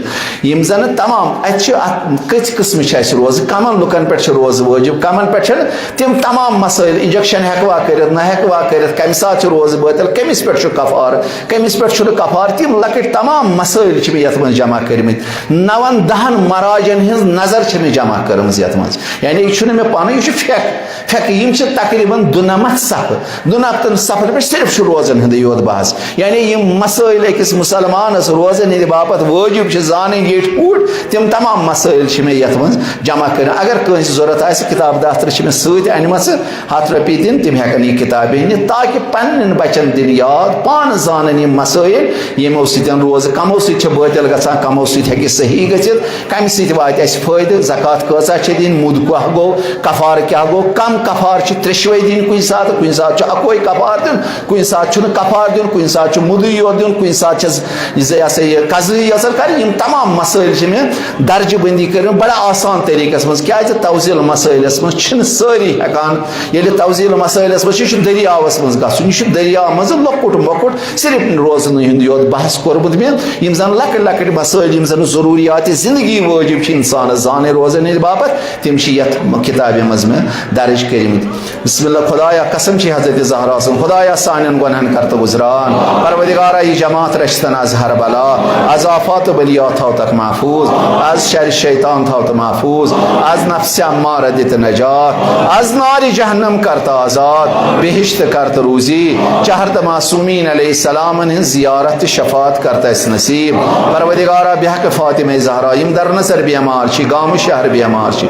یِم زن تمام اتہِ چھِ، اتھ کٔژِ قٕسمہٕ چھِ اسہِ روزٕ، کمن لُکن پٮ۪ٹھ چھِ روزٕ وٲجب، کمن پٮ۪ٹھ چھِنہٕ، تِم تمام مسٲیل، انجیکشن ہٮ۪کوا کٔرِتھ، نہ ہٮ۪کوا کٔرِتھ، کمہِ ساتہٕ چھُ روزٕ بٲطل، کٔمِس پٮ۪ٹھ چھُ کفارٕ، کٔمِس پٮ۪ٹھ چھُنہٕ کفارٕ، تِم لۄکٕٹۍ تمام مسٲیل چھِ مےٚ یتھ منٛز جمع کٔرمٕتۍ۔ نون دہن مراجن ہٕنٛز نظر چھِ مےٚ جمع کٔرمٕژ یتھ منٛز۔ یعنی یہِ چھُنہٕ مےٚ پنُن، یہِ چھُ فقہ۔ فقہ یِم چھِ تقریباً دُنمتھ صفہٕ، دُنمتن صفن پٮ۪ٹھ صرف چھُ روزن ہُنٛدُے یوت بحث۔ یعنی یِم مسٲیل أکِس مُسلمانس روزن ہٕنٛدِ باپتھ وٲجب چھِ زانٕنۍ یِٹھۍ پٲٹھۍ، تِم تمام مسٲیل چھِ مےٚ یتھ منٛز جمع کٔرمٕتۍ۔ اگر کٲنٛسہِ ضروٗرت آسہِ، کِتاب دفتر چھِ مےٚ سۭتۍ انِمژٕ، ہتھ رۄپیہِ دِن، تِم ہٮ۪کن یہِ کِتابے نِتھ، تاکہِ پننٮ۪ن بچن دِن یاد، پانہٕ زانن یِم مسٲیل، یِمو سۭتۍ روزٕ، کمو سۭتۍ چھِ بٲطل گژھان، کمو سۭتۍ ہیٚکہِ صحیح گٔژھِتھ، کمہِ سۭتۍ واتہِ اسہِ فٲیدٕ، زکوٰۃ کۭژاہ چھِ دِنۍ، مُد کۄہ گوٚو، کفارٕ کیٛاہ گوٚو، کم کفارٕ چھِ ترٛیٚشوَے دِنۍ کُنہِ ساتہٕ، کُنہِ ساتہٕ چھُ اکوے کفارٕ دیُن، کُنہِ ساتہٕ چھُنہٕ کفارٕ دیُن، کُنہِ ساتہٕ چھُ مُدٕے یوت دیُن، کُنہِ ساتہٕ چھَس یہِ ہسا یہِ قضٲیی یژھان کرٕنۍ۔ یِم تمام مسٲیل چھِ مےٚ درجہِ بندی کٔرمٕتۍ بڑٕ آسان طریٖقس منٛز۔ کیازِ؟ توزیل مسٲیلس منٛز چھِنہٕ سٲری ہٮ۪کان، ییٚلہِ توزیل مسٲیلس منٛز چھُ، یہِ چھُ دٔریاوس منٛز گژھُن، یہِ چھُ دٔریاو منٛز لۄکُٹ مۄکُٹ صرف روزنہٕ ہُنٛد یوت بحث کوٚرمُت مےٚ۔ یِم زن لۄکٕٹۍ لۄکٕٹۍ مسٲیل، یِم زن ضروٗریات زندگی وٲجب چھِ انسانس زانٕنۍ روزن ہٕنٛدِ باپتھ، تِم چھِ یتھ کتابہِ منٛز مےٚ درج کٔرمٕتۍ۔ بسم اللہ، خدایا قسم چھِ حضرت زہرا سٕنٛز، خدایا سانٮ۪ن گۄنہن کر تہٕ عذران، پروردگارا یہِ جماعت رچھتن از ہر بلا، از آفات و بلیات تھاو تک محفوظ، از شر شیطان تھاو تہٕ محفوظ، از نفس امارہ دِ تہٕ نجات، از نار جہنم کر تہٕ آزاد، بہشت کر تہٕ روزی، چہر تہٕ معصومین علیہ السلامن ہٕنٛز زیارت تہٕ شفاعت کر تہٕ اسہِ نصیب۔ پروردگارا بحق فاطمہ زہرا یِم در نظر بیمار چھِ، گامہٕ شہر بیمار چھِ،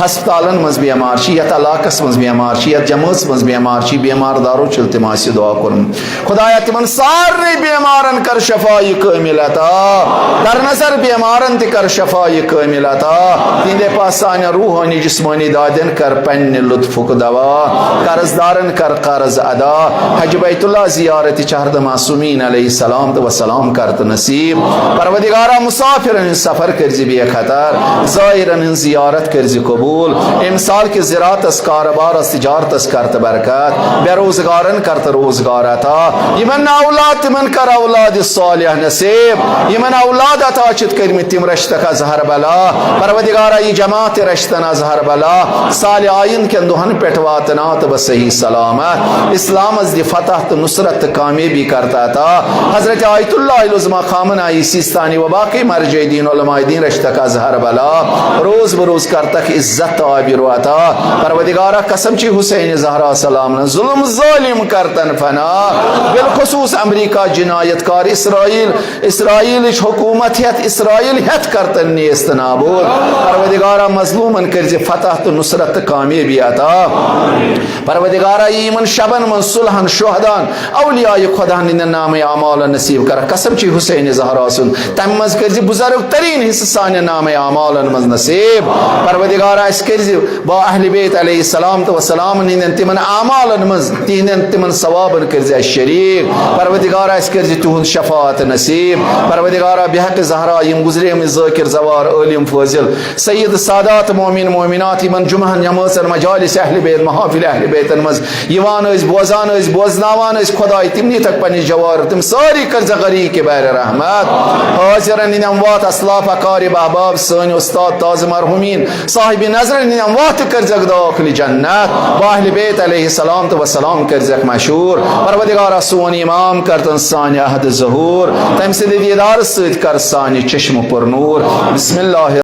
ہسپتالن منٛز بیمار چھِ، یتھ علاقس منٛز بیمار چھِ، یتھ جمٲژ منٛز بیمار چھِ، بیمار دارو چھِ التماس دعا کوٚرمُت۔ خدایا تِمن سارنٕے بیمارن کر شفا کامل عطا، در نظر بیمارن تہِ کر شفا کامل عطا، تِہنٛدے پاس سانٮ۪ن روحٲنی جسمٲنی دادٮ۪ن کر پننہِ لطفُک دوا، قرض دارن کر قرض ادا، حج بیت اللہ زیارت چہر تہٕ معصومین علیہ السلام تہٕ وسلام کر تہٕ نصیب۔ پروردگارا مسافرن ہٕنٛز سفر کٔرزِ بے خطر، زائرن ہٕنٛز زیارت کٔرزِ قبول، امہِ سال کِس زراعتس، کارٕبارس، تجارتس کر تہٕ برکت، بے روزگارن کر تہٕ روزگار عطا، یِمن نہٕ اولاد تِمن کر اولاد صالح نصیب، یِمن اولاد عطا چھِتھ کٔرمٕتۍ تِم رچھتکھ از ہر بلا، پروردگارا یہِ جماعت تہِ رچھتن از ہر بلا، سالِ آیندٕ کٮ۪ن دۄہن پٮ۪ٹھ واتناو تہٕ بس صحیح سلامت، اسلامس دِ فتح تہٕ نصرت نصرت تہٕ کامیٲبی کرتا عطا۔ حضرت آیت اللہ العظمیٰ خامنہ ای سیستانی و باقی مرجع دین علماء دین رشتک از ہر بلا روز بروز کرتک عزت تہٕ آبرو عطا۔ پروردگارا، قسم چی حسین زہرا سلام نہ ظلم ظالم کرتن فنا، بالخصوص امریکہ جنایت کار اسرائیل، اسرائیلچ حکومت ہیتھ، اسرائیل ہیتھ کرتن نیست نابود۔ پروردگارا، مظلومن کٔرزِ فتح تہٕ نصرت تہٕ کامیٲبی عطا۔ پروردگارا، یِمن شبن منٛز صلحن، شہدان، اولیاء خدا ہٕنٛدٮ۪ن نامہ اعمالن نصیب کر۔ قسم چی حسین زہرا سُنٛد، تمہِ منٛز کٔرزِ بزرگ ترین حصہٕ سانٮ۪ن نامہ اعمالن منٛز نصیب۔ پروردگارا، اسہِ کٔرزِ با اہل بیت علیہ السلام تہٕ وسلام ہٕنٛدٮ۪ن تِمن اعمالن منٛز، تِہنٛدٮ۪ن تِمن ثوابن کٔرزِ اسہِ شریک۔ پروردگارا، اسہِ کٔرزِ تِہُنٛد شفاعت نصیب۔ پروردگارا، بحق زہرا یِم گزریمٕتۍ ذاکر زوار عٲلم فٲضل سید سادات مومن مومنات یِمن جمعہن نمازن مجالس اہل بیت محافل اہل بیتن منٛز یِوان ٲسۍ، بوزان ٲسۍ، بوزناوان ٲسۍ، خداے تِمنٕے تھکھ پننِس جوار، تِم سٲری کٔرزٮ۪کھ غریق بحر رحمت۔ حاضرن ہٕنٛدۍ اموات، اسلاف اقارب احباب، سٲنۍ استاد تاج مرحومین، صاحب نظرن ہٕنٛدۍ اموات تہِ کٔرزٮ۪کھ داخل جنت۔ با اہل بیت علیہ السلام تہٕ وسلام کٔرزٮ۪کھ مشہور۔ پروردگارا، سون امام کرتن سانہِ عہد ظہور، تمہِ سٕنٛدِ دیدار سۭتۍ کر سانہِ چشمہٕ پر نور۔ بسم اللہ